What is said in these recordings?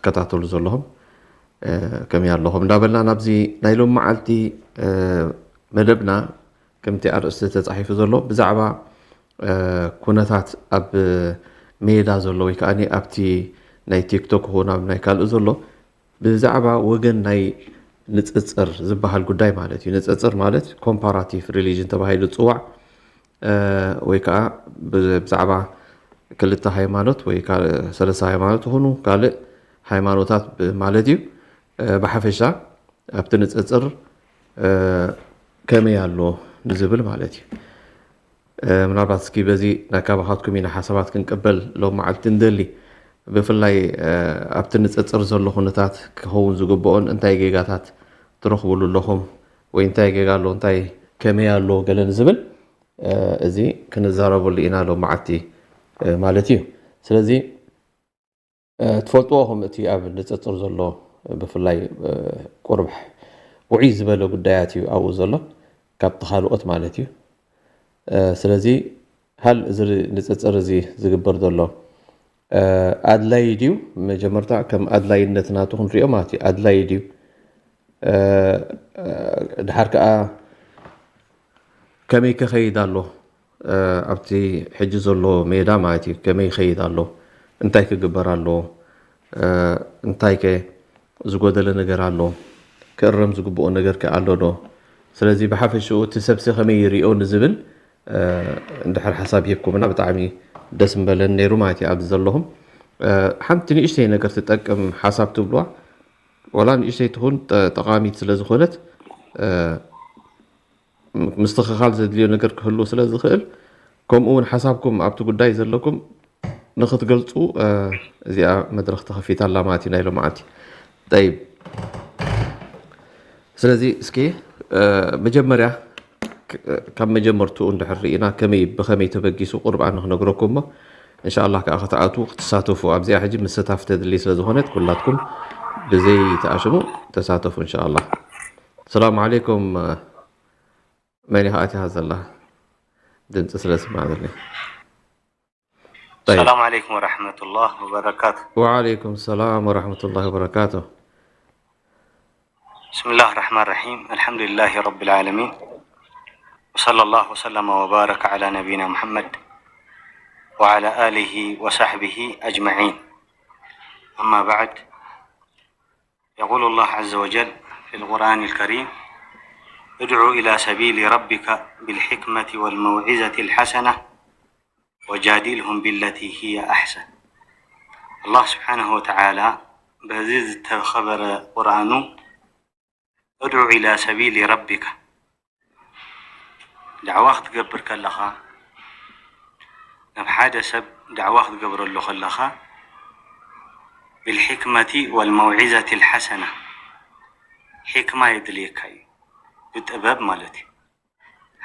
ትከታተሉ ዘለኹም ከመይ ኣለኹም እንዳበልና ናብዚ ናይ ሎም መዓልቲ መደብና ከምቲ ኣርእስቲ ተፃሒፉ ዘሎ ብዛዕባ ኩነታት ኣብ ሜዳ ዘሎ ወይ ከዓ ኣብቲ ናይ ቲክቶክ ሆን ኣብ ናይ ካልእ ዘሎ ብዛዕባ ወገን ናይ ንፅፅር ዝበሃል ጉዳይ ማለት እዩ። ንፅፅር ማለት ኮምፓራቲቭ ሪሊጅን ተባሂሉ ዝፅዋዕ ወይ ከዓ ብዛዕባ ክልተ ሃይማኖት ወይ ሰለስተ ሃይማኖት ይኹኑ ካልእ ሃይማኖታት ማለት እዩ። ብሓፈሻ ኣብቲ ንፅፅር ከመይ ኣሎ ንዝብል ማለት እዩ። ምናልባት እስኪ በዚ ናይ ካባኻትኩም ኢና ሓሳባት ክንቅበል ሎም መዓልቲ እንደሊ። ብፍላይ ኣብቲ ንፅፅር ዘሎ ኩነታት ክኸውን ዝግብኦን እንታይ ጌጋታት ትረኽብሉ ኣለኹም ወይ እንታይ ጌጋ ኣሎ እንታይ ከመይ ኣሎ ገለ ንዝብል እዚ ክንዛረበሉ ኢና ሎም መዓልቲ ማለት እዩ። ስለዚ ትፈልጥዎ ከም እቲ ኣብ ንፅፅር ዘሎ ብፍላይ ቁርብ ውዕይ ዝበለ ጉዳያት እዩ ኣብኡ ዘሎ ካብቲ ካልኦት ማለት እዩ። ስለዚ ሃል እዚ ንፅፅር እዚ ዝግበር ዘሎ ኣድላይ ድዩ? መጀመርታ ከም ኣድላይነት ናቱ ክንሪኦ ማለት እዩ። ኣድላይ ድዩ? ድሓር ከዓ ከመይ ከኸይድ ኣሎ ኣብቲ ሕጂ ዘሎ ሜዳ ማለት እዩ። ከመይ ይኸይድ ኣሎ? እንታይ ክግበር ኣለዎ? እንታይ ከ ዝጎደለ ነገር ኣሎ? ክእረም ዝግብኦ ነገር ከ ኣሎ ዶ? ስለዚ ብሓፈሽኡ እቲ ሰብሲ ከመይ ይሪኦ ንዝብል እንድሕር ሓሳብ ሂብኩምና ብጣዕሚ ደስ ምበለን ነይሩ ማለት እዩ። ኣብዚ ዘለኹም ሓንቲ ንእሽተይ ነገር ትጠቅም ሓሳብ ትብልዋ ዋላ ንእሽተይ ትኹን ጠቃሚት ስለዝኾነት ምስትኽኻል ዘድልዮ ነገር ክህሉ ስለ ዝኽእል ከምኡ እውን ሓሳብኩም ኣብቲ ጉዳይ ዘለኩም ንክትገልፁ እዚኣ መድረክ ተኸፊታ ኣላ ማለት እዩ ናይ ሎመዓልቲ። ጠይብ ስለዚ እስኪ መጀመርያ ካብ መጀመርትኡ እንድሕር ርኢና ከመይ ብኸመይ ተበጊሱ ቁርብ ኣነ ክነግረኩም እሞ እንሻላ ከዓ ክትኣትዉ ክትሳተፉ ኣብዚኣ ሕጂ ምስታፍ ተድሊ ስለ ዝኾነት ኩላትኩም ብዘይ ተኣሽሙ ተሳተፉ እንሻላ። ሰላም ዓለይኩም መን ኢኻ ኣቲኻ ዘላ ድምፂ ስለ ስማዕ ዘለኒ። طيب. السلام عليكم ورحمة الله وبركاته. وعليكم السلام ورحمة الله وبركاته. بسم الله الرحمن الرحيم. الحمد لله رب العالمين. وصلى الله وسلم وبارك على نبينا محمد وعلى آله وصحبه أجمعين. أما بعد، يقول الله عز وجل في القرآن الكريم: ادع إلى سبيل ربك بالحكمة والموعظة الحسنة وجادلهم بالتي هي أحسن. الله سبحانه وتعالى بعزيز التخبر قرآنه: ادع إلى سبيل ربك. دعوة تقبر كلها نبحاد سب دعوة تقبر اللغة لها بالحكمة والموعظة الحسنة. حكمة يدليك بالطباب مالتي.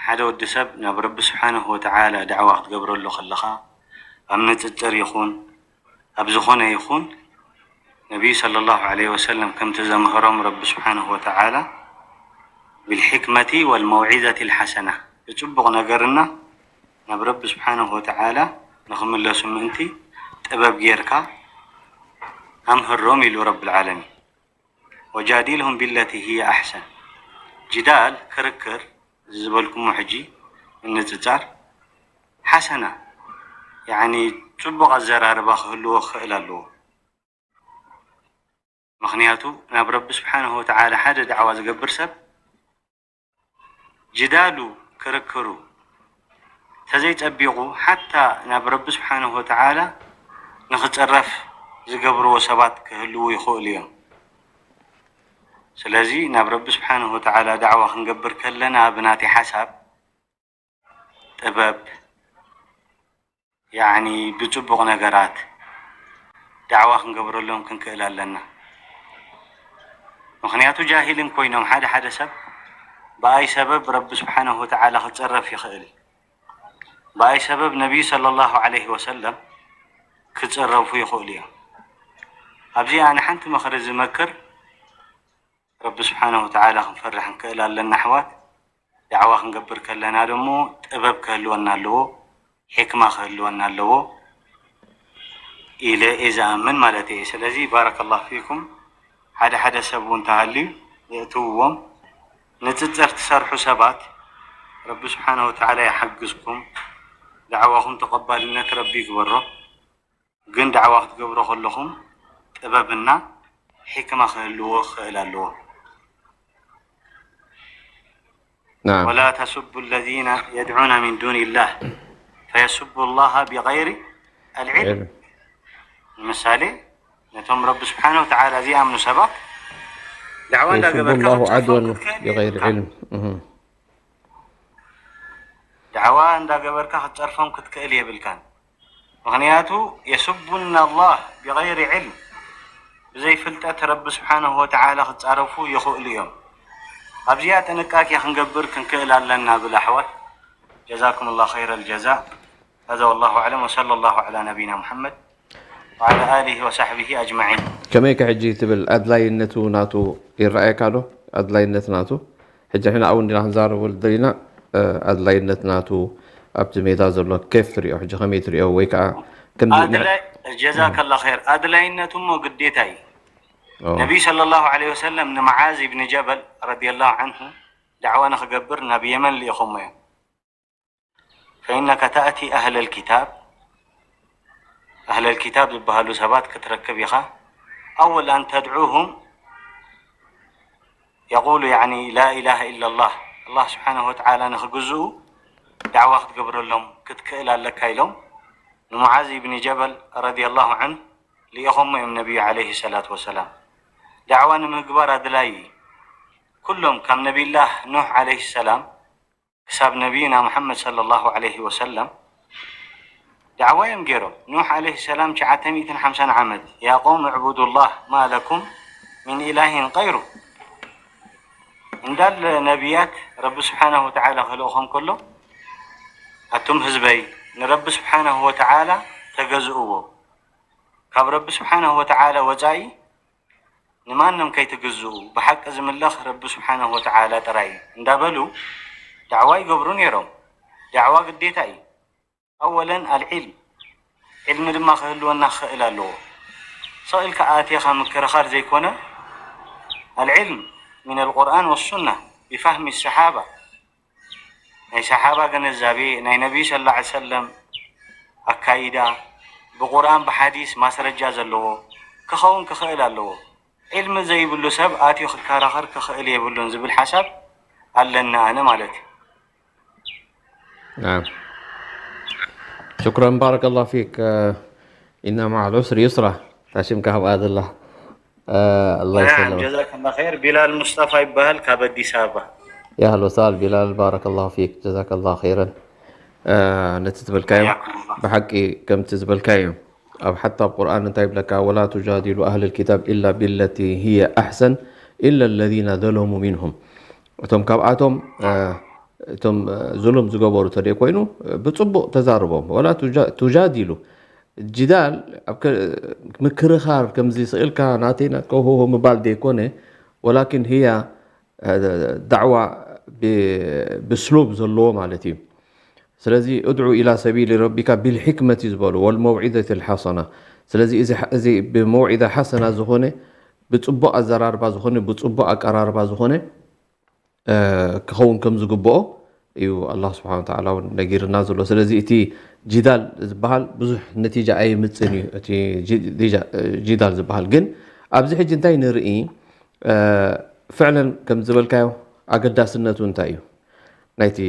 ሓደ ወዲ ሰብ ናብ ረቢ ስብሓንሁ ወተዓላ ዳዕዋ ክትገብረሉ ከለኻ ኣብ ንፅፅር ይኹን ኣብ ዝኾነ ይኹን ነቢዩ ሰለላሁ ዐለይሂ ወሰለም ከምቲ ዘምሀሮም ረቢ ስብሓንሁ ወተዓላ ብልሕክመቲ ወልመውዒዘቲ ልሓሰና ብፅቡቕ ነገርና ናብ ረቢ ስብሓንሁ ወተዓላ ንኽምለሱ ምእንቲ ጥበብ ጌርካ ኣምህሮም ኢሉ ረቢ ልዓለሚን። ወጃዲልሁም ቢለቲ ህየ ኣሕሰን። ጅዳል ክርክር ዝበልኩሞ ሕጂ ምንፅፃር ሓሰና ያኒ ፅቡቕ ኣዘራርባ ክህልዎ ክኽእል ኣለዎ። ምኽንያቱ ናብ ረቢ ስብሓንሁ ወተዓላ ሓደ ዳዕዋ ዝገብር ሰብ ጅዳሉ ክርክሩ ተዘይፀቢቑ ሓታ ናብ ረቢ ስብሓንሁ ወተዓላ ንኽፅረፍ ዝገብርዎ ሰባት ክህልዉ ይኽእሉ እዮም። ስለዚ ናብ ረቢ ስብሓንሁ ወተዓላ ዳዕዋ ክንገብር ከለና ብናተይ ሓሳብ ጥበብ ያኒ ብፅቡቕ ነገራት ዳዕዋ ክንገብረሎም ክንክእል ኣለና። ምኽንያቱ ጃሂልን ኮይኖም ሓደ ሓደ ሰብ ብኣይ ሰበብ ረቢ ስብሓንሁ ወተዓላ ክፀረፍ ይኽእል። ብኣይ ሰበብ ነቢዩ ሰለላሁ ዐለይሂ ወሰለም ክፅረፉ ይኽእሉ እዮም። ኣብዚ ኣነ ሓንቲ ምኽሪ ዝመክር ረቢ ስብሓንሁ ወተዓላ ክንፈርሕ ንክእል ኣለና ኣሕዋት። ዳዕዋ ክንገብር ከለና ደሞ ጥበብ ክህልወና ኣለዎ፣ ሕክማ ክህልወና ኣለዎ። ኢለ እየ ዝኣምን ማለት እየ። ስለዚ ባረከላሁ ፊኩም፣ ሓደ ሓደ ሰብ እውን ተሃልዩ የእትውዎም። ንፅፅር ትሰርሑ ሰባት ረቢ ስብሓነ ወተዓላ ይሓግዝኩም፣ ዳዕዋኹም ተቐባልነት ረቢ ይግበሮ። ግን ዳዕዋ ክትገብሮ ከለኹም ጥበብና ሕክማ ክህልዎ ክኽእል ኣለዎ። نعم ولا تسبوا الذين يدعون من دون الله فيسبوا الله بغير العلم። ንምሳሌ ነቶም ረቢ ስብሓነ ወተዓላ ዘይኣምኑ ሰባት ዳዕዋ فيسب እንዳገበርካ الله ክትፀርፎም عدوا ክትክእል بغير የብልካ። علم مهم. ዳዕዋ እንዳገበርካ ክትፀርፎም ክትክእል የብልካን። ምኽንያቱ የስቡና ኣላህ ቢገይሪ ዕልም፣ ብዘይ ፍልጠት ረቢ ስብሓነሁ ወተዓላ ክፃረፉ ይኽእሉ እዮም። ኣብዚኣ ጥንቃቄ ክንገብር ክንክእል ኣለና ብል ኣሕዋት። ጀዛኩም ላሁ ኸይረ ልጀዛ። هذا والله أعلم وصلى الله على نبينا محمد وعلى آله وصحبه أجمعين. ከመይ ከ ሕጂ ትብል ኣድላይነቱ ናቱ ይረኣየካ ዶ? ኣድላይነት ናቱ ሕጂ ንሕና ኣብኡ እንዲና ክንዛረበሉ ደሊና። ኣድላይነት ናቱ ኣብቲ ሜዳ ዘሎ ኬፍ ትሪኦ ሕጂ ከመይ ትሪኦ ወይ ከዓ ከምዚ ንዕ- ኣድላይ ጀዛከላ ኸይር። ኣድላይነቱ እሞ ግዴታ እዩ። ኦ፣ ነቢይ ሰለላሁ ዐለይሂ ወሰለም ንመዓዝ ኢብን ጀበል ረዲየላሁ ዐንሁ ዳዕዋ ንኽገብር ናብ የመን ልኢኾሞ እዮም። ፈኢነከ ተእቲ ኣህለል ኪታብ፣ ኣህለል ኪታብ ዝበሃሉ ሰባት ክትረክብ ኢኻ። ኣወል ኣን ተድዑሁም የቁሉ ያኒ ላ ኢላሃ ኢለላህ፣ ኣላህ ስብሓነሁ ወተዓላ ንኽግዝኡ ዳዕዋ ክትገብረሎም ክትክእል ኣለካ ኢሎም ንሙዓዝ ኢብኒ ጀበል ረዲየላሁ ዐንሁ ልኢኾሞ እዮም ነቢዩ ዐለይሂ ሰላቱ ወሰላም። ዳዕዋ ንምግባር ኣድላዪ እዩ። ኩሎም ካብ ነቢይላህ ኑሕ ዐለይሂ ሰላም ክሳብ ነቢይና ሙሐመድ ሰለላሁ ዐለይሂ ወሰለም ዳዕዋ እዮም ገይሮም። ኑሕ ዐለይሂ ሰላም ትሽዓተ ሚእትን ሓምሳን ዓመት ያ ቀውም እዕቡዱላህ ማ ለኩም ሚን ኢላሂን ቀይሩ እንዳለ ነቢያት ረቢ ስብሓነሁ ወተዓላ ክልእኾም ከሎ ኣቱም ህዝበይ ንረቢ ስብሓነሁ ወተዓላ ተገዝእዎ፣ ካብ ረቢ ስብሓነሁ ወተዓላ ወፃኢ ንማንም ከይትግዝኡ፣ ብሓቂ ዝምለኽ ረቢ ስብሓነሁ ወተዓላ ጥራይ እዩ እንዳበሉ ዳዕዋ ይገብሩ ነይሮም። ዳዕዋ ግዴታ እዩ። ኣወለን ኣልዒልም፣ ዒልሚ ድማ ክህልወና ክኽእል ኣለዎ። ስቕ ኢልካ ኣትኻ ምክርኻር ዘይኮነ፣ ኣልዒልም ሚን ኣልቁርኣን ወሱና ቢፋህሚ ሰሓባ፣ ናይ ሰሓባ ግንዛቤ፣ ናይ ነቢዩ ሰለላሁ ዐለይሂ ወሰለም ኣካይዳ፣ ብቁርኣን ብሓዲስ ማስረጃ ዘለዎ ክኸውን ክኽእል ኣለዎ። ዒልሚ ዘይብሉ ሰብ ኣትዩ ክከራኸር ክኽእል የብሉን ዝብል ሓሳብ ኣለኒ ኣነ ማለት እዩ። نعم شكرا بارك الله فيك إن مع العسر يسرا ታሽምካ ከምኣ ዘላ ኣላ ናዓም ይሰለመ ጀዛከላ ኸይር። ቢላል ሙስጠፋ ይበሃል ካብ ኣዲስ ኣበባ። يا أهلا وسهلا بلال بارك الله فيك جزاك الله خيرا ነቲ ዝበልካዮ ሓያኩም ላህ። ብሓቂ ከምቲ ዝበልካዮ ኣብ ሓታ ኣብ ቁርኣን እንታይ ይብለካ ولا تجادلوا أهل الكتاب إلا بالتي هي أحسن إلا الذين ظلموا منهم እቶም ካብኣቶም እቶም ዙሉም ዝገበሩ ተደይ ኮይኑ ብፅቡቕ ተዛርቦም ወላ ቱጃዲሉ ጅዳል ምክርኻር ከምዚ ስኢልካ ናተይ ናትካ ሆሆ ምባል ዘይኮነ ወላኪን ህያ ዳዕዋ ብስሉብ ዘለዎ ማለት እዩ ስለዚ ادع إلى سبيل ربك بالحكمة ዝበሉ والموعظة الحسنة ስለዚ እዚ ብመውዒዛ ሓሰና ዝኾነ ብፅቡቕ ኣዘራርባ ዝኾነ ብፅቡቕ ኣቀራርባ ዝኾነ ክኸውን ከም ዝግብኦ እዩ ኣላህ ስብሓን ወተዓላ እውን ነጊርና ዘሎ ስለዚ እቲ ጂዳል ዝበሃል ብዙሕ ነቲጃ ኣይምፅን እዩ እቲ ጂዳል ዝበሃል ግን ኣብዚ ሕጂ እንታይ ንርኢ ፍዕለን ከም ዝበልካዮ ኣገዳስነቱ እንታይ እዩ ናይቲ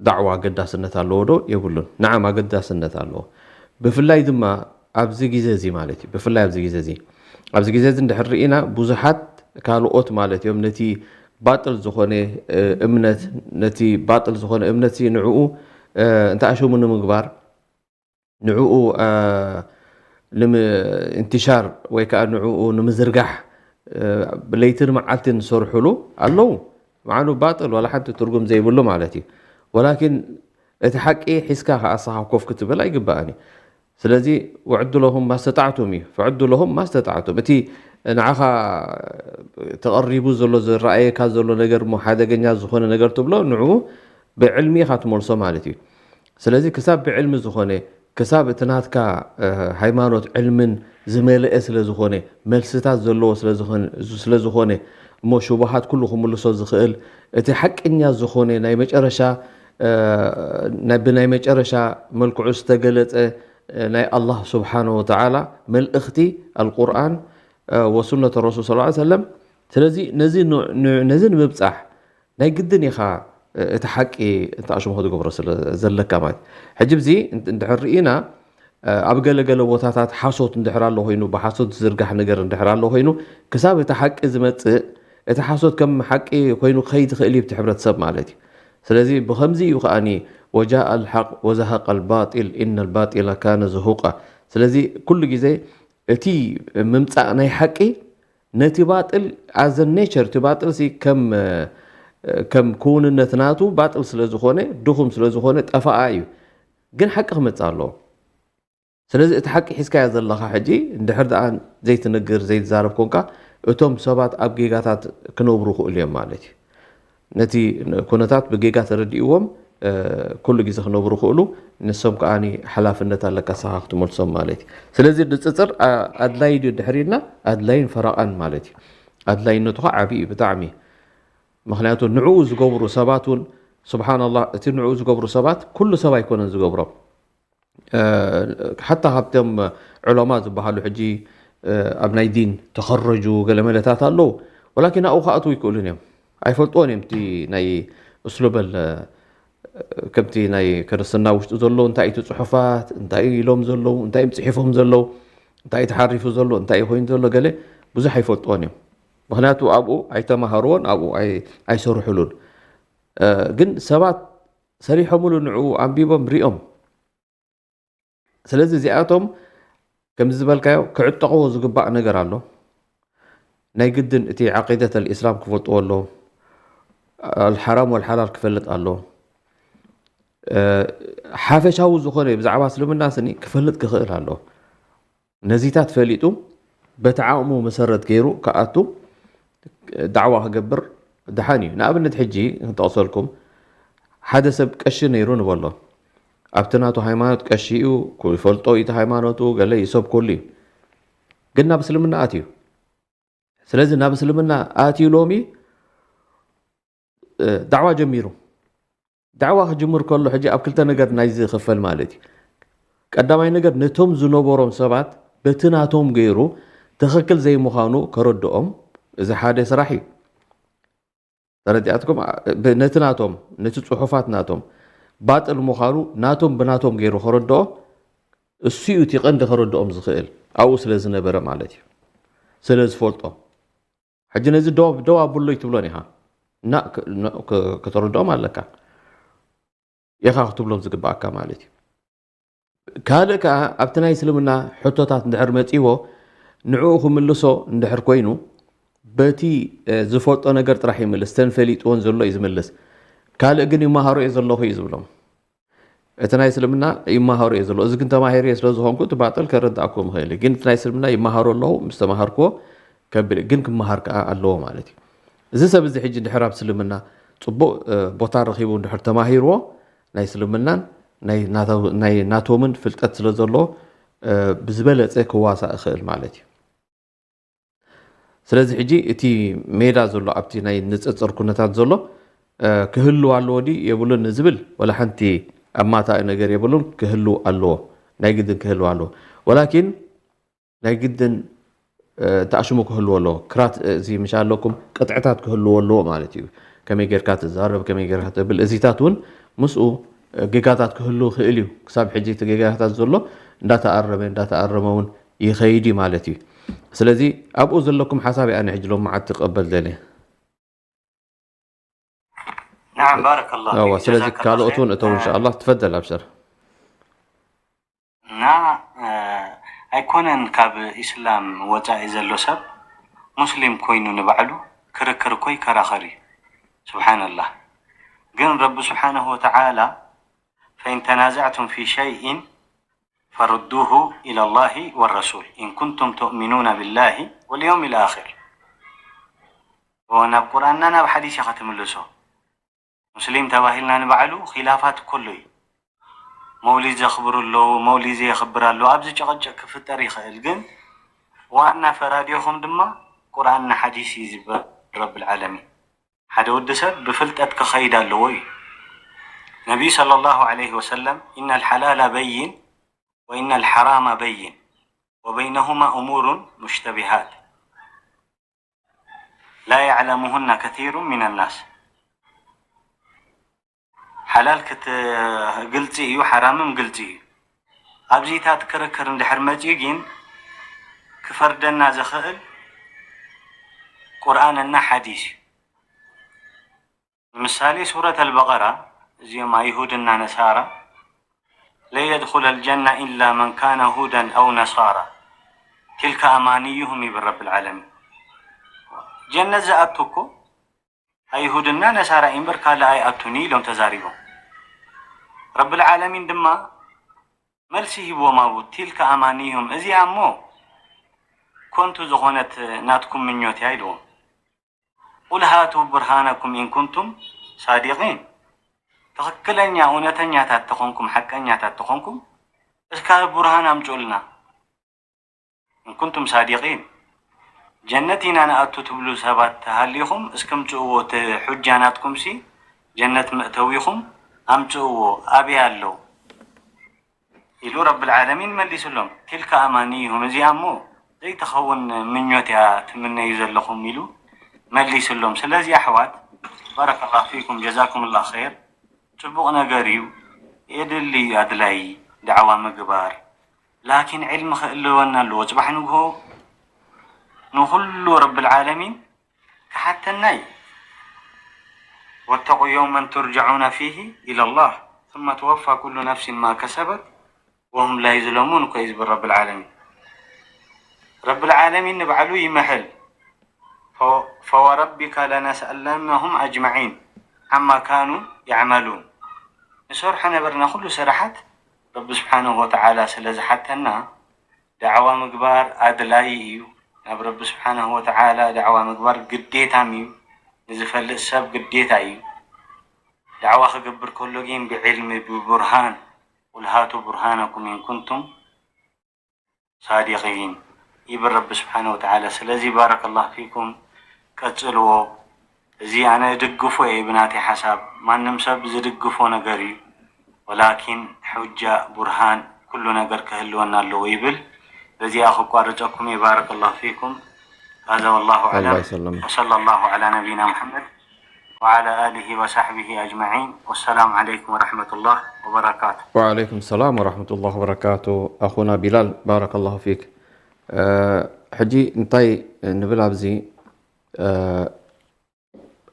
ዳዕዋ ኣገዳስነት ኣለዎ ዶ የብሉን ንዓም ኣገዳስነት ኣለዎ ብፍላይ ድማ ኣብዚ ግዜ እዚ ማለት እዩ ብፍላይ ኣብዚ ግዜ እዚ ኣብዚ ግዜ እዚ እንድሕር ርኢና ብዙሓት ካልኦት ማለት እዮም ነቲ ባጥል ዝኾነ እምነት ነቲ ባጥል ዝኾነ እምነት ንዕኡ እንተኣሸሙ ንምግባር ንዕኡ እንትሻር ወይ ከዓ ንዕኡ ንምዝርጋሕ ለይትን መዓልትን ዝሰርሕሉ ኣለዉ ምዓኑ ባጥል ዋላ ሓንቲ ትርጉም ዘይብሉ ማለት እዩ ወላኪን እቲ ሓቂ ሒዝካ ከኣሳኻ ኮፍ ክትብል ኣይግባእን እዩ ስለዚ ውዕዱ ለሁም ማስተጣዕቱም እዩ ፍዕዱ ለሁም ማስተጣዕቱም እቲ ንዓኻ ተቐሪቡ ዘሎ ዝረኣየካ ዘሎ ነገር ሞ ሓደገኛ ዝኾነ ነገር ትብሎ ንዕኡ ብዕልሚ ኢኻ ትመልሶ ማለት እዩ ስለዚ ክሳብ ብዕልሚ ዝኾነ ክሳብ እቲ ናትካ ሃይማኖት ዕልምን ዝመልአ ስለ ዝኾነ፣ መልስታት ዘለዎ ስለ ዝኾነ፣ እሞ ሽቡሃት ኩሉ ክምልሶ ዝኽእል፣ እቲ ሓቀኛ ዝኾነ ናይ መጨረሻ፣ ብናይ መጨረሻ መልክዑ ዝተገለጸ ናይ ኣላህ ስብሓነ ወተዓላ መልእኽቲ ኣልቁርኣን ወሱነተ ረሱል ሰለላሁ ዐለይሂ ወሰለም። ስለዚ ነዚ ንምብጻሕ ናይ ግድን ኢኻ እቲ ሓቂ እንተኣሽምኾ ትገብሮ ስለ ዘለካ ማለት። ሕጂ ብዚ እንድሕር ርኢና ኣብ ገለ ገለ ቦታታት ሓሶት እንድሕር ኣሎ ኮይኑ፣ ብሓሶት ዝዝርጋሕ ነገር እንድሕር ኣሎ ኮይኑ፣ ክሳብ እቲ ሓቂ ዝመጽእ፣ እቲ ሓሶት ከም ሓቂ ኮይኑ ክኸይድ ይኽእል እዩ ኣብቲ ሕብረተሰብ ማለት እዩ። ስለዚ ብኸምዚ እዩ ከኣኒ ወጃእ ኣልሓቅ ወዘሃቅ ኣልባጢል ኢነ ኣልባጢላ ካነ ዝሁቃ። ስለዚ ኩሉ ግዜ እቲ ምምጻእ ናይ ሓቂ ነቲ ባጥል ኣዘ ኔቸር፣ እቲ ባጥል ሲ ከም ከም ክውንነት ናቱ ባጥል ስለ ዝኾነ፣ ድኹም ስለ ዝኾነ ጠፋኣ እዩ። ግን ሓቂ ክመጽእ ኣለዎ። ስለዚ እቲ ሓቂ ሒዝካዮ ዘለኻ ሕጂ እንድሕር ደኣ ዘይትነግር ዘይትዛረብ ኮንካ፣ እቶም ሰባት ኣብ ጌጋታት ክነብሩ ይኽእሉ እዮም ማለት እዩ። ነቲ ኩነታት ብጌጋ ተረዲእዎም ኩሉ ግዜ ክነብሩ ይኽእሉ፣ ንሶም ከኣ ሓላፍነት ኣለካ ንስኻ ክትመልሶም ማለት እዩ። ስለዚ ንጽጽር ኣድላይ ድዩ ድሕር ኢልና ኣድላይን ፈረቓን ማለት እዩ። ኣድላይነቱ ከዓ ዓብዪ እዩ ብጣዕሚ። ምኽንያቱ ንዕኡ ዝገብሩ ሰባት እውን ስብሓንላህ፣ እቲ ንዕኡ ዝገብሩ ሰባት ኩሉ ሰብ ኣይኮነን ዝገብሮም። ሓታ ካብቶም ዑለማ ዝበሃሉ ሕጂ ኣብ ናይ ዲን ተኸረጁ ገለ መለታት ኣለዉ። ወላኪን ኣብኡ ክኣትዉ ኣይክእሉን እዮም። ኣይፈልጥዎን እዮም እቲ ናይ እስሉበል ከምቲ ናይ ክርስትና ውሽጡ ዘለዉ እንታይ እቲ ጽሑፋት እንታይ ኢሎም ዘለዉ እንታይ እዮም ጽሒፎም ዘለዉ እንታይ ተሓሪፉ ዘሎ እንታይ ኮይኑ ዘሎ ገለ ብዙሕ ኣይፈልጥዎን እዮም። ምክንያቱ ኣብኡ ኣይተማሃርዎን ኣብኡ ኣይሰርሕሉን። ግን ሰባት ሰሪሖምሉ ንዕኡ ኣንቢቦም ሪኦም። ስለዚ እዚኣቶም ከምዚ ዝበልካዮ ክዕጠቕዎ ዝግባእ ነገር ኣሎ። ናይ ግድን እቲ ዓቂደት ኣልኢስላም ክፈልጥዎ ኣለዎም። ኣልሓራም ወልሓላል ክፈልጥ ኣለዎ። ሓፈሻዊ ዝኾነ ብዛዕባ እስልምና ስኒ ክፈልጥ ክኽእል ኣለዎ። ነዚታት ፈሊጡ በቲ ዓቕሙ መሰረት ገይሩ ክኣቱ ዳዕዋ ክገብር ደሓን እዩ። ንኣብነት ሕጂ ክንጠቕሰልኩም ሓደ ሰብ ቀሺ ነይሩ ንበሎ። ኣብቲ ናቱ ሃይማኖት ቀሺ እዩ፣ ይፈልጦ እዩ እቲ ሃይማኖቱ፣ ገለ ይሰብከሉ እዩ። ግን ናብ እስልምና ኣትዩ። ስለዚ ናብ እስልምና ኣትዩ ሎሚ ዳዕዋ ጀሚሩ። ዳዕዋ ክጅምር ከሎ ሕጂ ኣብ ክልተ ነገር ናይ ዝኽፈል ማለት እዩ። ቀዳማይ ነገር ነቶም ዝነበሮም ሰባት በቲ ናቶም ገይሩ ትኽክል ዘይምዃኑ ከረድኦም፣ እዚ ሓደ ስራሕ እዩ። ተረዲኣትኩም? ነቲ ናቶም፣ ነቲ ጽሑፋት ናቶም ባጥል ምዃኑ ናቶም ብናቶም ገይሩ ከረድኦ፣ እሱ እዩ እቲ ቀንዲ ከረድኦም ዝኽእል ኣብኡ ስለ ዝነበረ ማለት እዩ። ስለ ዝፈልጦ ሕጂ ነዚ ደው ደው ኣብሎ ይትብሎን ኢኻ እና ከተረድኦም ኣለካ ኢኻ ክትብሎም ዝግባኣካ ማለት እዩ። ካልእ ከዓ ኣብቲ ናይ እስልምና ሕቶታት እንድሕር መፂዎ ንዕኡ ክምልሶ እንድሕር ኮይኑ በቲ ዝፈልጦ ነገር ጥራሕ ይምልስ። ተን ፈሊጥዎን ዘሎ እዩ ዝምልስ። ካልእ ግን ይመሃሮ እየ ዘለኹ እዩ ዝብሎም። እቲ ናይ እስልምና ይመሃሩ እየ ዘሎ። እዚ ግን ተማሂሩ እየ ስለ ዝኾንኩ እቲ ባጥል ከረድኣኩም ይኽእል እዩ። ግን እቲ ናይ እስልምና ይመሃሩ ኣለኹ፣ ምስ ተማሃርክዎ ከብል ግን ክመሃር ከዓ ኣለዎ ማለት እዩ። እዚ ሰብ እዚ ሕጂ ድሕር ኣብ እስልምና ፅቡቕ ቦታ ረኺቡ እንድሕር ተማሂርዎ ናይ እስልምናን ናይ ናቶምን ፍልጠት ስለ ዘለዎ ብዝበለፀ ክዋሳእ ይኽእል ማለት እዩ። ስለዚ ሕጂ እቲ ሜዳ ዘሎ ኣብቲ ናይ ንፅፅር ኩነታት ዘሎ ክህልው ኣለዎ ድዩ የብሉን ንዝብል ወላ ሓንቲ ኣማታኢ ነገር የብሉን። ክህልው ኣለዎ፣ ናይ ግድን ክህልው ኣለዎ። ወላኪን ናይ ግድን ተኣሽሙ ክህልዎ ኣለዎ። ክራት እዚ ምሽ ኣለኩም ቅጥዕታት ክህልዎ ኣለዎ ማለት እዩ። ከመይ ጌርካ ትዛረብ፣ ከመይ ጌርካ ተብል፣ እዚታት እውን ምስኡ ጌጋታት ክህሉ ክእል እዩ። ክሳብ ሕጂ እቲ ጌጋታት ዘሎ እንዳተኣረመ እንዳተኣረመ እውን ይኸይድ እዩ ማለት እዩ። ስለዚ ኣብኡ ዘለኩም ሓሳብ ኣነ ሕጂ ሎም መዓት ትቀበል ደልየ። نعم بارك الله እዋ فيك ስለዚ جزاك الله ካልኦት خير እውን እተው እንሻ ኣላ ትፈደል ኣብሽር። እና ኣይኮነን ካብ ኢስላም ወፃኢ ዘሎ ሰብ ሙስሊም ኮይኑ ንባዕሉ ክርክር እኮ ይከራኸር እዩ። ስብሓንላህ። ግን ረቢ ስብሓንሁ ወተዓላ فإن تنازعتم في شيء فردوه إلى الله والرسول إن كنتم تؤمنون بالله واليوم الآخر. ናብ ቁርኣንና ናብ ሓዲስ ኢኻ ትምልሶ። ሙስሊም ተባሂልና ንባዕሉ ኺላፋት ከሎ እዩ። መውሊድ ዘኽብሩ ኣለዉ፣ መውሊድ ዘየኽብር ኣሎ። ኣብዚ ጭቕጭቕ ክፍጠር ይኽእል፣ ግን ዋና ፈራዲኹም ድማ ቁርኣንና ሓዲስ እዩ ዝበል ረብል ዓለሚን። ሓደ ወዲ ሰብ ብፍልጠት ክኸይድ ኣለዎ እዩ። ነቢዩ ሰለላሁ ዐለይሂ ወሰለም፣ "ኢነል ሓላላ በይን ወኢነል ሓራማ በይን ወበይነሁማ እሙሩን ሙሽተቢሃት ላ የዕለሙሁና ከሲሩን ሚነናስ." ሓላል ክት-፣ ግልፂ እዩ፣ ሓራምም ግልፂ እዩ። ኣብዚታት ክርክር እንድሕር መፂኡ ግን ክፈርደና ዝኽእል ቁርኣንና ሓዲስ እዩ። ንምሳሌ ሱረት ኣልበቐራ፣ እዚኦም ኣይሁድና ነሳራ፣ "ለን የድኹለል ጀና ኢላ መን ካነ ሁደን ኣው ነሳራ፣ ቲልከ ኣማንዩሁም" ይብል ረብል ዓለሚን። ጀነት ዝኣቱ እኮ ኣይሁድና ነሳራ እምበር ካልእ ኣይኣቱን ኢሎም ተዛሪቦም። ረብል ዓለሚን ድማ መልሲ ሂብዎም ኣብኡ፣ "ቲልከ ኣማንዩሁም፣ እዚኣ እሞ ኮንቱ ዝኾነት ናትኩም ምኞት እያ" ኢልዎም። "ቁል ሃቱ ቡርሃነኩም ኢን ኩንቱም ሳዲቂን፣ ትኽክለኛ እውነተኛታት ተኾንኩም፣ ሓቀኛታት ተኾንኩም፣ እስከ ቡርሃን ኣምጽኡልና፣ ኢን ኩንቱም ሳዲቂን። ጀነት ኢና ንኣቱ ትብሉ ሰባት ተሃሊኹም፣ እስኪ ምጽእዎ፣ እቲ ሑጃ ናትኩምሲ፣ ጀነት መእተዊኹም ኣምጽእዎ፣ ኣበይ ኣለዉ?" ኢሉ ረብል ዓለሚን መሊስሎም። "ቲልከ ኣማንይሁም፣ እዚኣ እሞ ዘይትኸውን ምኞት እያ ትምነዩ ዘለኹም" ኢሉ መሊስሎም። ስለዚ ኣሕዋት፣ ባረከላሁ ፊኩም፣ ጀዛኩምላህ ኸይር። ጽቡቕ ነገር እዩ፣ የድሊ እዩ፣ ኣድላይ ዳዕዋ ምግባር። ላኪን ዕልሚ ክህልወና ኣለዎ። ጽባሕ ንግሆ ንኹሉ ረብል ዓለሚን ክሓተና እዩ። "ወተቁ የውመን ቱርጀዑነ ፊሂ ኢለላህ ثم ትወፋ ኩሉ ነፍሲን ማ ከሰበት ወሁም ላ ዩዝለሙን" እኮ እዩ ዝብል ረብል ዓለሚን። ረብል ዓለሚን ንባዕሉ ይምሕል። "ፈ-፣ ፈወረቢከ ለነስኣለነሁም ኣጅመዒን ዓማ ካኑ የዕመሉን።" ንሰርሖ ነበርና ኩሉ ስራሓት ረቢ ስብሓንሁ ወተዓላ ስለ ዝሓተና፣ ዳዕዋ ምግባር ኣድላዪ እዩ። ናብ ረቢ ስብሓንሁ ወተዓላ ዳዕዋ ምግባር ግዴታም እዩ። ንዝፈልጥ ሰብ ግዴታ እዩ። ዳዕዋ ክገብር ከሎ ግን ብዕልሚ፣ ብቡርሃን፣ "ቁል ሃቱ ቡርሃነኩም ኢን ኩንቱም ሳዲቂን" ይብል ረቢ ስብሓንሁ ወተዓላ። ስለዚ ባረከላሁ ፊኩም፣ ቀጽልዎ። እዚ ኣነ እድግፎ እየ ብናተይ ሓሳብ፣ ማንም ሰብ ዝድግፎ ነገር እዩ። ወላኪን ሑጃ፣ ቡርሃን፣ ኩሉ ነገር ክህልወና ኣለዎ ይብል። በዚኣ ክቋርጸኩም እየ። ባረከላሁ ፊኩም። ሃዛ ወላሁ ኣዕለም። ኣላህ ይሰልም። ወሰለላሁ ዐላ ነቢይና ሙሐመድ ወዐላ ኣሊሂ ወሰሕቢሂ ኣጅመዒን። ወሰላሙ ዐለይኩም ወረሕመቱላህ ወበረካቱ። ወዐለይኩም ሰላም ወረሕመቱላህ ወበረካቱ። ኣኹና ቢላል፣ ባረከላሁ ፊክ። እ፣ ሕጂ እንታይ ንብል ኣብዚ፣ እ፣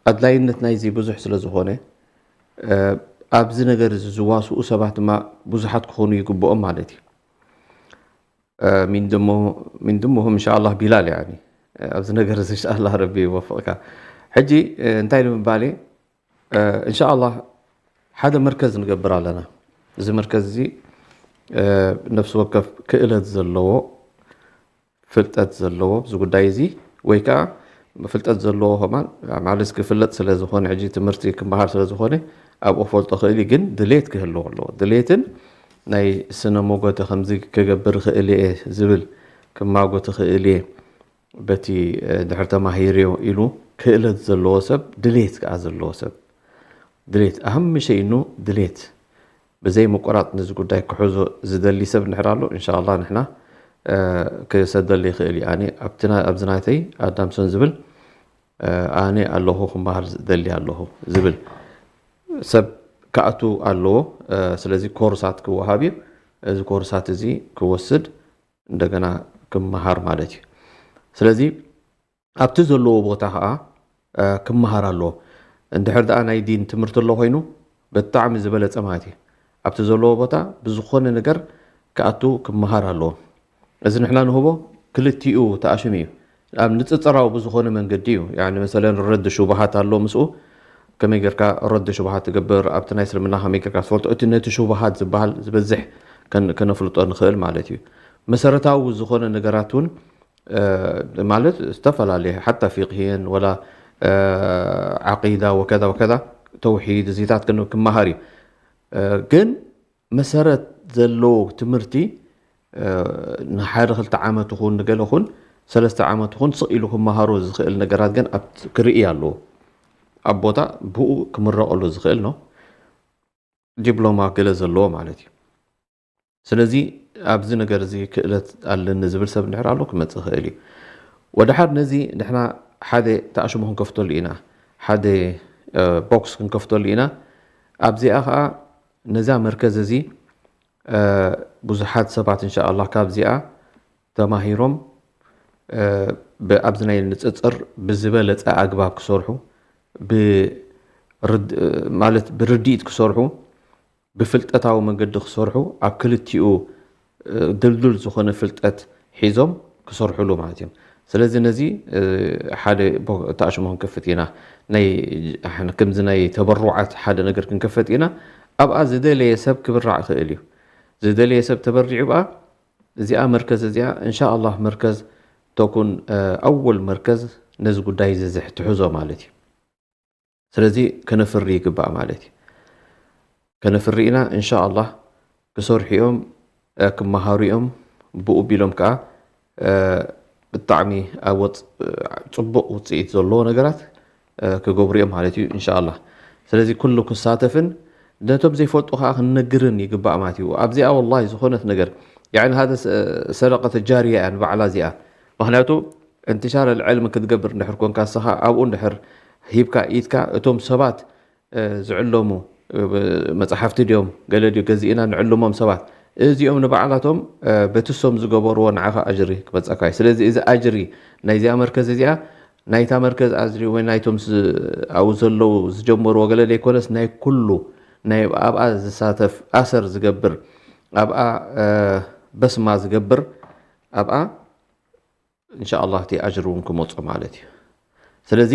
ኣድላይነት ናይዚ ብዙሕ ስለ ዝኾነ፣ እ፣ ኣብዚ ነገር እዚ ዝዋስኡ ሰባት ድማ ብዙሓት ክኾኑ ይግብኦም ማለት እዩ። እ፣ ሚን ድሙ-፣ ሚን ድሙሁም እንሻኣላህ ቢላል፣ ያኒ፣ እ፣ ኣብዚ ነገር እዚ እንሻኣላህ ረቢ ይወፍቕካ። ሕጂ፣ እ፣ እንታይ ንምባል እየ? እ፣ እንሻኣላህ ሓደ መርከዝ ንገብር ኣለና። እዚ መርከዝ እዚ፣ እ፣ ነፍሲ ወከፍ ክእለት ዘለዎ፣ ፍልጠት ዘለዎ ኣብዚ ጉዳይ እዚ፣ ወይ ከዓ ፍልጠት ዘለዎ ከማን ማለት ክፍለጥ ስለ ዝኾነ፣ ሕጂ ትምህርቲ ክመሃር ስለ ዝኾነ ኣብኡ ክፈልጦ ክእል እዩ፣ ግን ድሌት ክህልዎ ኣለዎ። ድሌትን ናይ ስነ ሞጎተ ከምዚ ክገብር ክእል እየ ዝብል ክማጎ ትኽእል እየ በቲ፣ እ፣ ድሕር ተማሂርዮ ኢሉ ክእለት ዘለዎ ሰብ፣ ድሌት ከዓ ዘለዎ ሰብ፣ ድሌት ኣህም ሸይኑ ድሌት ብዘይ ምቁራጽ ነዚ ጉዳይ ክሕዞ ዝደሊ ሰብ እንድሕር ኣሎ፣ እንሻኣላህ ንሕና፣ እ፣ ክሰደሉ ይኽእል እዩ። ኣነ ኣብቲ ና-፣ ኣብዚ ናተይ ኣዳምሶን ዝብል፣ እ፣ ኣነ ኣለኹ ክመሃር ዝደሊ ኣለኹ ዝብል ሰብ ክኣቱ ኣለዎ። እ፣ ስለዚ ኮርሳት ክወሃብ እዩ። እዚ ኮርሳት እዚ ክወስድ እንደገና ክመሃር ማለት እዩ። ስለዚ ኣብቲ ዘለዎ ቦታ ኸዓ፣ እ፣ ክመሃር ኣለዎ። እንድሕር ደኣ ናይ ዲን ትምህርቲ ኣሎ ኮይኑ ብጣዕሚ ዝበለጸ ማለት እዩ። ኣብቲ ዘለዎ ቦታ ብዝኾነ ነገር ክኣቱ ክመሃር ኣለዎ። እዚ ንሕና ንህቦ ክልቲኡ ተኣሽም እዩ። ኣብ ንጽጽራዊ ብዝኾነ መንገዲ እዩ። ያኒ መሰለን ረድ ሹብሃት ኣሎ ምስኡ። ከመይ ጌርካ ረድ ሹብሃት ትገብር፣ ኣብቲ ናይ እስልምና ከመይ ጌርካ ትፈልጦ፣ እቲ ነቲ ሹብሃት ዝበሃል ዝበዝሕ ከን-፣ ከነፍልጦ ንኽእል ማለት እዩ። መሰረታዊ ዝኾነ ነገራት እውን፣ እ፣ ማለት ዝተፈላለየ ሓታ ፊቅሂን ወላ፣ እ፣ ዓቂዳ ወከዛ ወከዛ ተውሒድ እዚታት ክን-፣ ክመሃር እዩ። እ፣ ግን መሰረት ዘለዎ ትምህርቲ ንሓደ ክልተ ዓመት ኹን ንገለ ኹን ሰለስተ ዓመት ኹን ስቕ ኢሉ ክመሃሮ ዝኽእል ነገራት ግን ኣብ ክርኢ ኣለዎ። ኣብ ቦታ ብኡ ክምረቐሉ ዝኽእል ነው። ዲፕሎማ ገለ ዘለዎ ማለት እዩ። ስለዚ ኣብዚ ነገር እዚ ክእለት ኣለኒ ዝብል ሰብ እንድሕር ኣሎ ክመፅእ ይኽእል እዩ። ወደሓር ነዚ ንሕና ሓደ ተኣሽሞ ክንከፍተሉ ኢና፣ ሓደ ቦክስ ክንከፍተሉ ኢና። ኣብዚኣ ከዓ ነዛ መርከዝ እዚ ብዙሓት ሰባት እንሻ ኣላህ ካብዚኣ ተማሂሮም ኣብዚ ናይ ንፅፅር ብዝበለፀ ኣግባብ ክሰርሑ ማለት ብርድኢት ክሰርሑ ብፍልጠታዊ መንገዲ ክሰርሑ ኣብ ክልቲኡ ድልዱል ዝኾነ ፍልጠት ሒዞም ክሰርሕሉ ማለት እዮም። ስለዚ ነዚ ሓደ ተኣሽሞ ክንከፍት ኢና፣ ከምዚ ናይ ተበሩዓት ሓደ ነገር ክንከፈት ኢና። ኣብኣ ዝደለየ ሰብ ክብራዕ ይኽእል እዩ። ዝደለየ ሰብ ተበሪዑ ብኣ እዚኣ መርከዝ እዚኣ እንሻ ኣላህ መርከዝ ተኩን ኣወል መርከዝ ነዚ ጉዳይ እዚ ዝሕትሕዞ ማለት እዩ። ስለዚ ከነፍሪ ይግባእ ማለት እዩ። ከነፍሪ ኢና እንሻ ኣላህ ክሰርሑ እዮም፣ ክመሃሩ እዮም። ብኡ ቢሎም ከዓ ብጣዕሚ ኣብ ወፅ- ፅቡቕ ውፅኢት ዘለዎ ነገራት ክገብሩ እዮም ማለት እዩ እንሻ ኣላህ። ስለዚ ኩሉ ክሳተፍን ነቶም ዘይፈልጡ ከዓ ክንነግርን ይግባእ ማለት እዩ። ኣብዚኣ ወላሂ ዝኾነት ነገር ያዕኒ ሃደ ሰደቀተ ጃርያ እያ ንባዕላ እዚኣ። ምክንያቱ እንትሻር ኣልዕልም ክትገብር እንድሕር ኮንካ ንስኻ ኣብኡ እንድሕር ሂብካ ኢድካ እቶም ሰባት ዝዕለሙ መፅሓፍቲ ድዮም ገለ ድዩ ገዚእና ንዕልሞም ሰባት እዚኦም ንባዕላቶም በቲ እሶም ዝገበርዎ ንዓኻ ኣጅሪ ክመፀካ እዩ። ስለዚ እዚ ኣጅሪ ናይዚኣ መርከዝ እዚኣ ናይታ መርከዝ ኣጅሪ ወይ ናይቶም ኣብኡ ዘለዉ ዝጀመርዎ ገለ ዘይኮነስ ናይ ኩሉ ናይ ኣብኣ ዝሳተፍ ኣሰር ዝገብር ኣብኣ በስማ ዝገብር ኣብኣ እንሻ ኣላህ እቲ ኣጅሪ እውን ክመፆ ማለት እዩ። ስለዚ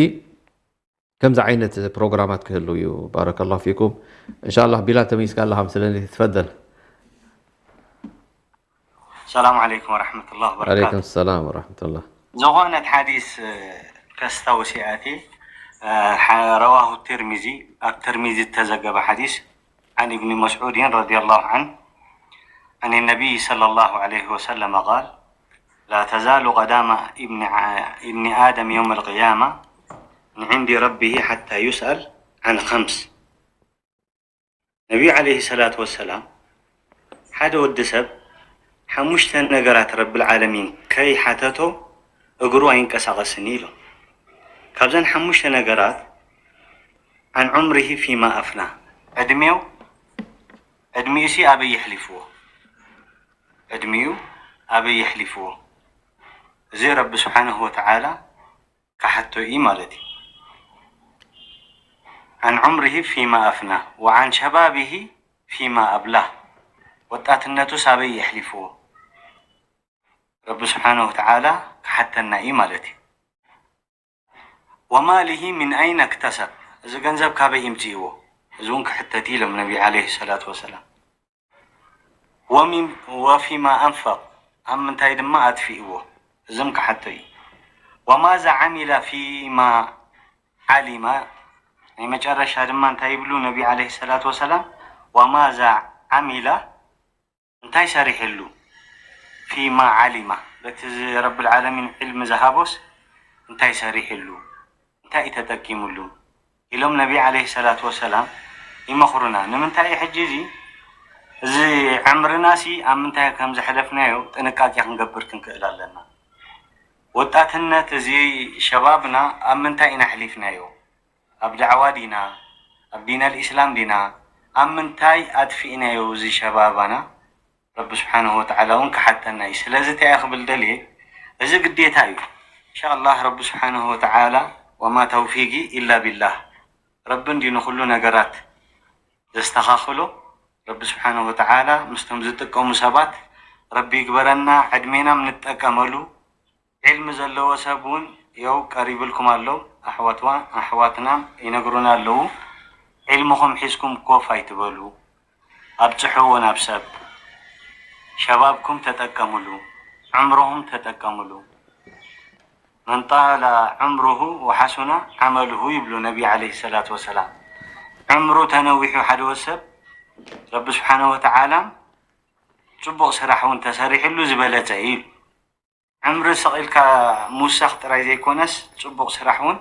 ከምዚ ዓይነት ፕሮግራማት ክህሉ እዩ። ባረከላሁ ፊኩም። እንሻ ኣላህ ቢላል ተመይዝካ ኣለኻ ምስለኒ ትፈደል። ሰላም ዓለይኩም ወረሕመቱላህ ወበረካቱ። ዓለይኩም ሰላም ወረሕመቱላህ። ዝኾነት ሓዲስ ከስታውስ እየ ኣቲ ረዋሁ ትርሚዚ ኣብ ትርሚዚ ዝተዘገበ ሓዲስ عن ابن مسعود رضي الله عنه عن النبي صلى الله عليه وسلم قال لا تزال قدام ابن ع- ابن آدم يوم القيامة من عند ربه حتى يسأل عن خمس ነቢዩ ዓለይሂ ሰላቱ ወሰላም ሓደ ወዲ ሰብ ሓሙሽተ ነገራት ረብል ዓለሚን ከይሓተቶ እግሩ ኣይንቀሳቐስን ኢሎም። ካብዘን ሓሙሽተ ነገራት عن عمره فيما أفنى ዕድሜው ዕድሚኡሲ ኣበይ የሕሊፍዎ ዕድሚኡ ኣበይ የሕሊፍዎ እዚ ረቢ ስብሓንሁ ወተዓላ ክሓቶ እዩ ማለት እዩ። عن عمره فيما أفنى وعن شبابه فيما أبلاه ወጣትነቱስ ኣበይ የሕሊፍዎ ረቢ ስብሓንሁ ወተዓላ ክሓተና እዩ ማለት እዩ። وماله من أين اكتسب እዚ ገንዘብ ካበይ ይምፅእዎ እዚ እውን ክሕተት እዩ ኢሎም ነቢ ዓለይሂ ሰላቱ ወሰላም። ومن وفيما أنفق ኣብ ምንታይ ድማ ኣጥፊእዎ እዝም ክሓቶ እዩ። وماذا عمل فيما علم ናይ መጨረሻ ድማ እንታይ ይብሉ ነቢ ዓለይሂ ሰላቱ ወሰላም وماذا عمل እንታይ ሰሪሕሉ فيما علم በቲ ረብል ዓለሚን ዕልሚ ዝሃቦስ እንታይ ሰሪሕሉ እንታይ እዩ ተጠቂምሉ ኢሎም ነቢ ዓለይሂ ሰላቱ ወሰላም ይመኽሩና። ንምንታይ እዩ ሕጂ እዚ እዚ ዕምርናሲ ኣብ ምንታይ ከም ዘሕለፍናዮ ጥንቃቄ ክንገብር ክንክእል ኣለና። ወጣትነት እዚ ሸባብና ኣብ ምንታይ ኢና ኣሕሊፍናዮ? ኣብ ዳዕዋ ዲና? ኣብ ዲን ኣልኢስላም ዲና? ኣብ ምንታይ ኣጥፊእናዮ እዚ ሸባባና? ረቢ ስብሓንሁ ወተዓላ እውን ክሓተና እዩ። ስለዚ እንታይ እየ ክብል ደልየ እዚ ግዴታ እዩ። እንሻ ኣላህ ረቢ ስብሓንሁ ወተዓላ ወማ ተውፊቂ ኢላ ቢላህ ረቢ እንድዩ ንኩሉ ነገራት ዘስተኻኽሎ። ረቢ ስብሓንሁ ወተዓላ ምስቶም ዝጥቀሙ ሰባት ረቢ ይግበረና። ዕድሜና ንጠቀመሉ። ዒልሚ ዘለዎ ሰብ እውን የው ቀሪብልኩም ኣሎ ኣሕዋትዋ ኣሕዋትና ይነግሩና ኣለዉ። ዒልምኹም ሒዝኩም ኮፍ ኣይትበሉ ኣብፅሕዎ ናብ ሰብ። ሸባብኩም ተጠቀምሉ። ዕምርኹም ተጠቀምሉ። መን ጣለ ዕምሩሁ ወሓሱነ ዓመሉሁ ይብሉ ነቢ ዓለይሂ ሰላቱ ወሰላም። ዕምሩ ተነዊሑ ሓደ ወሰብ ረቢ ስብሓነ ወተዓላ ጽቡቕ ስራሕ እውን ተሰሪሕሉ ዝበለጸ እዩ። ዕምሪ ሰቒልካ ምውሳኽ ጥራይ ዘይኮነስ፣ ጽቡቕ ስራሕ እውን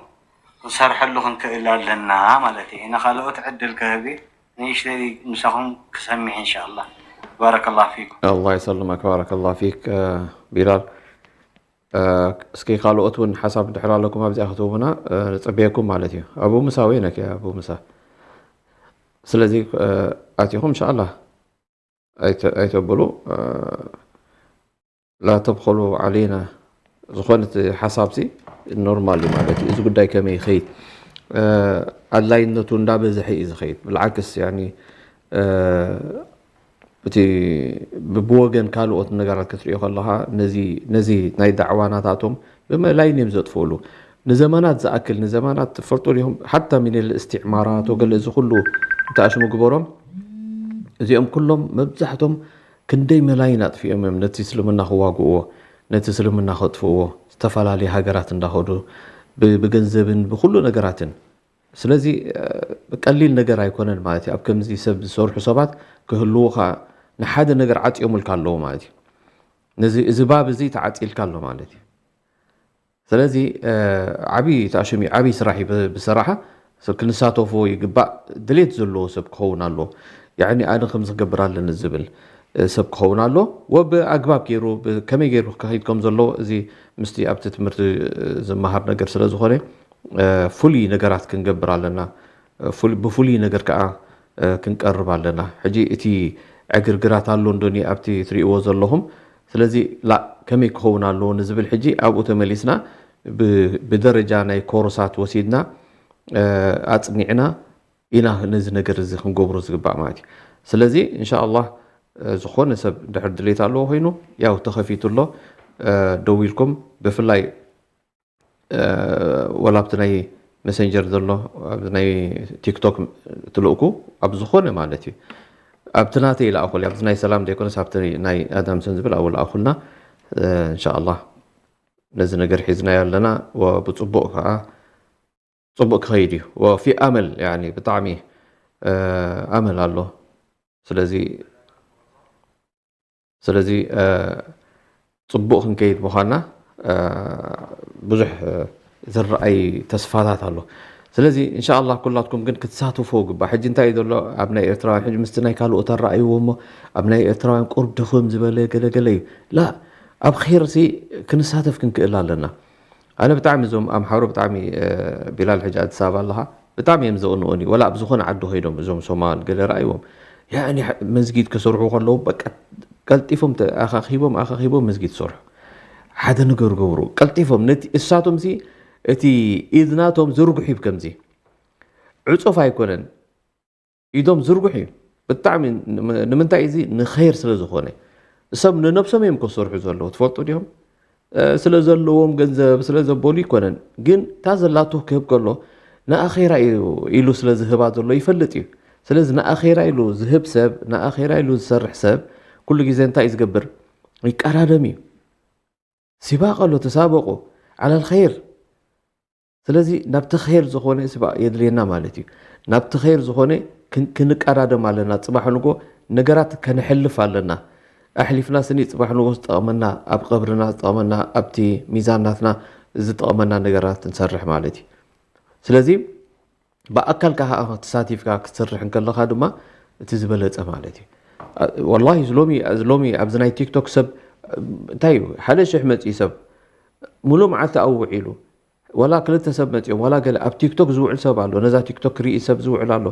ክንሰርሐሉ ክንክእል ኣለና ማለት እዩ። ንኻልኦት ዕድል ክህብ እየ። ንእሽተይ ምሳኹም ክሰምዕ፣ ኢንሻኣላህ። ባረከላህ ፊኩም። الله يسلمك، بارك الله فيك. ቢላል፣ እስኪ ካልኦት እውን ሓሳብ እንድሕር ኣለኩም ኣብዚኣ ክትህቡና ንፅበየኩም ማለት እዩ። ኣቡ ምሳ ወይነክ ኣቡ ምሳ። ስለዚ ኣቲኹም እንሻላ ኣይተብሉ። لا تبخلوا علينا ዝኾነ እቲ ሓሳብ ሲ ኖርማል እዩ ማለት እዩ። እዚ ጉዳይ ከመይ ይኸይድ ኣድላይነቱ እንዳበዝሐ እዩ ዝኸይድ። ብልዓክስ ያኒ እቲ ብወገን ካልኦት ነገራት ክትሪኦ ከለኻ ነዚ ናይ ዳዕዋ ናታቶም ብመላይን እዮም ዘጥፍእሉ። ንዘመናት ዝኣክል ንዘመናት ትፈልጡ ዲኹም ሓታ ሚን ልእስትዕማራት ወገለ እዚ ኩሉ እንተኣሽሙ ግበሮም እዚኦም ኩሎም መብዛሕቶም ክንደይ መላይን ኣጥፊኦም እዮም ነቲ እስልምና ክዋግእዎ ነቲ እስልምና ከጥፍእዎ ዝተፈላለየ ሃገራት እንዳኸዱ ብገንዘብን ብኩሉ ነገራትን ስለዚ ቀሊል ነገር ኣይኮነን ማለት እዩ። ኣብ ከምዚ ሰብ ዝሰርሑ ሰባት ክህልዉ ከዓ ንሓደ ነገር ዓፅዮምልካ ኣለዉ ማለት እዩ። ነዚ እዚ ባብ እዚ ተዓፂልካ ኣሎ ማለት እዩ። ስለዚ ዓብዪ ተኣሽም ዓብዪ ስራሕ እዩ። ብሰራሓ ሰብ ክንሳተፎ ይግባእ። ድሌት ዘለዎ ሰብ ክኸውን ኣለዎ። ያኒ ኣነ ከምዚ ክገብር ኣለኒ ዝብል ሰብ ክኸውን ኣሎ። ወብኣግባብ ገይሩ ከመይ ገይሩ ክኸይድ ከም ዘለዎ እዚ ምስቲ ኣብቲ ትምህርቲ ዝመሃር ነገር ስለ ዝኾነ ፍሉይ ነገራት ክንገብር ኣለና። ብፍሉይ ነገር ከዓ ክንቀርብ ኣለና። ሕጂ እቲ ዕግርግራት ኣሎ እንዶኒ ኣብቲ ትሪእዎ ዘለኹም። ስለዚ ላ ከመይ ክኸውን ኣለዎ ንዝብል ሕጂ ኣብኡ ተመሊስና ብደረጃ ናይ ኮርሳት ወሲድና ኣፅኒዕና ኢና ነዚ ነገር እዚ ክንገብሮ ዝግባእ ማለት እዩ። ስለዚ እንሻ ኣላህ ዝኾነ ሰብ ድሕር ድሌት ኣለዎ ኮይኑ ያው ተኸፊቱ ኣሎ ደዊልኩም ብፍላይ ወላ ኣብቲ ናይ መሰንጀር ዘሎ ኣብዚ ናይ ቲክቶክ ትልእኩ ኣብ ዝኾነ ማለት እዩ ኣብቲ ናተይ ይልኣኹል ኣብዚ ናይ ሰላም ዘይኮነስ ኣብቲ ናይ ኣዳምሰን ዝብል ኣብኡ ልኣኹልና እንሻ ኣላህ ነዚ ነገር ሒዝናዮ ኣለና ብፅቡቅ ከዓ ፅቡቅ ክኸይድ እዩ ወፊ ኣመል ብጣዕሚ ኣመል ኣሎ ስለዚ ስለዚ ፅቡቕ ክንከይድ ምዃና ብዙሕ ዝረኣይ ተስፋታት ኣሎ። ስለዚ እንሻ ኣላህ ኩላትኩም ግን ክትሳትፎ ግባእ። ሕጂ እንታይ እዩ ዘሎ ኣብ ናይ ኤርትራውያን ሕጂ ምስቲ ናይ ካልኦት ኣረኣይዎ እሞ ኣብ ናይ ኤርትራውያን ቁሩብ ድኽም ዝበለ ገለገለ እዩ። ላ ኣብ ር ሲ ክንሳተፍ ክንክእል ኣለና። ኣነ ብጣዕሚ እዞም ኣምሓሩ ብጣዕሚ ቢላል ሕጂ ኣዲስ ኣበባ ኣለኻ ብጣዕሚ እዮም ዘቕንኡኒ። ወላ ኣብ ዝኾነ ዓዲ ኮይዶም እዞም ሶማል ገለ ረኣይዎም ያኒ መስጊድ ክሰርሑ ከለዉ በቃ ቀልጢፎም ኣኻኺቦም ኣኻኺቦም መስጊድ ሰርሑ ሓደ ነገር ገብሩ ቀልጢፎም ነቲ እሳቶም ሲ እቲ ኢድ ናቶም ዝርጉሕ እዩ ከምዚ ዕጹፍ ኣይኮነን ኢዶም ዝርጉሕ እዩ ብጣዕሚ ንምንታይ እዚ ንኸይር ስለ ዝኾነ ሰብ ንነብሶም እዮም ከሰርሑ ዘለዉ ትፈልጡ ዲኹም ስለ ዘለዎም ገንዘብ ስለ ዘበሉ ይኮነን ግን እታ ዘላቱ ክህብ ከሎ ንኣኼራ እዩ ኢሉ ስለ ዝህባ ዘሎ ይፈልጥ እዩ ስለዚ ንኣኼራ ኢሉ ዝህብ ሰብ ንኣኼራ ኢሉ ዝሰርሕ ሰብ ኩሉ ግዜ እንታይ እዩ ዝገብር ይቀዳደም እዩ ሲባቅ ኣሎ ተሳበቁ ዓላል ኸይር ስለዚ ናብቲ ኸይር ዝኾነ ስባእ የድልየና ማለት እዩ ናብቲ ኸይር ዝኾነ ክንቀዳደም ኣለና ፅባሕ ንጎ ነገራት ከነሕልፍ ኣለና ኣሕሊፍና ስኒ ፅባሕ ንጎ ዝጠቕመና ኣብ ቀብርና ዝጠቕመና ኣብቲ ሚዛን ናትና ዝጠቕመና ነገራት ንሰርሕ ማለት እዩ ስለዚ ብኣካል ከዓ ተሳቲፍካ ክትሰርሕ እንከለካ ድማ እቲ ዝበለፀ ማለት እዩ ወላ ሎሚ ኣብዚ ናይ ቲክቶክ ሰብ እንታይ እዩ ሓደ ሽሕ መፅኢ ሰብ ሙሉ መዓልቲ ኣብውዒሉ ዋላ ክልተ ሰብ መፂኦም ዋላ ገለ ኣብ ቲክቶክ ዝውዕል ሰብ ኣሎ ነዛ ቲክቶክ ክርኢ ሰብ ዝውዕል ኣሎ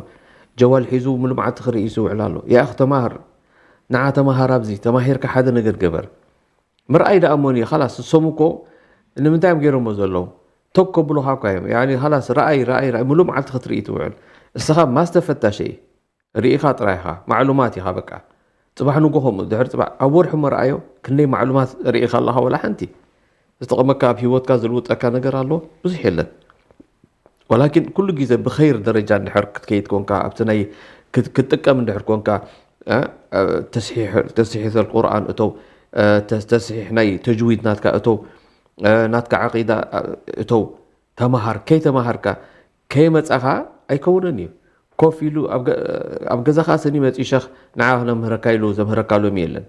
ጀዋል ሒዙ ሙሉ መዓልቲ ክርኢ ዝውዕል ኣሎ ያኣኽ ተማሃር ንዓ ተማሃር ኣብዚ ተማሂርካ ሓደ ነገር ገበር ምርኣይ ደኣ እሞኒ ኻላስ እሶም እኮ ንምንታይ እዮም ገይሮሞ ዘለዉ ቶክ ከብሉኻ እኳ እዮም ያኒ ኻላስ ረኣይ ረኣይ ረኣይ ሙሉ መዓልቲ ክትርኢ ትውዕል እስኻ ማስተፈታሸ ርኢኻ ጥራይ ኢኻ ማዕሉማት ኢኻ በቃ ጽባሕ ንጎ ከምኡ ድሕሪ ጽባሕ ኣብ ወርሒ መርኣዮ ክንደይ ማዕሉማት ርኢኻ ኣለኻ ወላ ሓንቲ ዝጠቕመካ ኣብ ህይወትካ ዝልውጠካ ነገር ኣሎ ብዙሕ የለን ወላኪን ኩሉ ግዜ ብኸይር ደረጃ እንድሕር ክትከይድ ኮንካ ኣብቲ ናይ ክትጥቀም እንድሕር ኮንካ ተስሒሕ ቁርኣን እተው ተስሒሕ ናይ ተጅዊድ ናትካ እተው ናትካ ዓቂዳ እተው ተማሃር ከይተማሃርካ ከይመጻኻ ኣይከውንን እዩ ኮፍ ኢሉ ኣብ ገ-፣ ኣብ ገዛኻ ስኒ መፂኡ ሸኽ ንዓ ክነምህረካ ኢሉ ዘምህረካ ሎሚ የለን።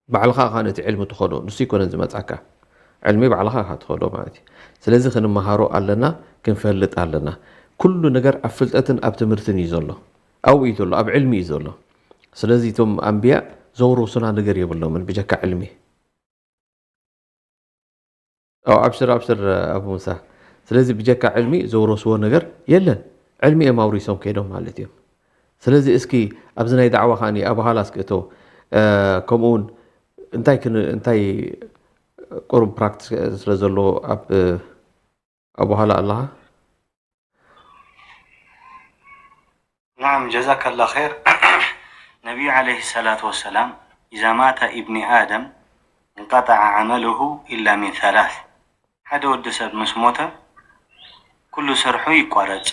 ባዕልኻ ኢኻ ነቲ ዕልሚ ትኸዶ፣ ንሱ ኣይኮነን ዝመጻካ። ዕልሚ ባዕልኻ ኢኻ ትኸዶ ማለት እዩ። ስለዚ ክንመሃሮ ኣለና፣ ክንፈልጥ ኣለና። ኩሉ ነገር ኣብ ፍልጠትን ኣብ ትምህርትን እዩ ዘሎ። ኣብኡ እዩ ዘሎ፣ ኣብ ዕልሚ እዩ ዘሎ። ስለዚ እቶም ኣንብያ ዘውረሱና ነገር የብሎምን ብጀካ ዕልሚ። ኣው ኣብሽር፣ ኣብሽር ኣቡ ሙሳ። ስለዚ ብጀካ ዕልሚ ዘውረስዎ ነገር የለን። ዕልሚ እዮም ኣውሪሶም ከይዶም ማለት እዮም። ስለዚ እስኪ ኣብዚ ናይ ዳዕዋ ከኣ ኣባህላ እስኪ እቶ፣ እ፣ ከምኡ እውን እንታይ ክን-፣ እንታይ ቁሩብ ፕራክቲስ ስለ ዘለዎ ኣብ፣ እ፣ ኣባህላ ኣለኻ? نعم، جزاك الله خير. ነቢዩ ዓለይሂ ሰላቱ ወሰላም፣ إذا مات ابن آدم انقطع عمله إلا من ثلاث، ሓደ ወዲ ሰብ ምስ ሞተ ኩሉ ስርሑ ይቋረጽ።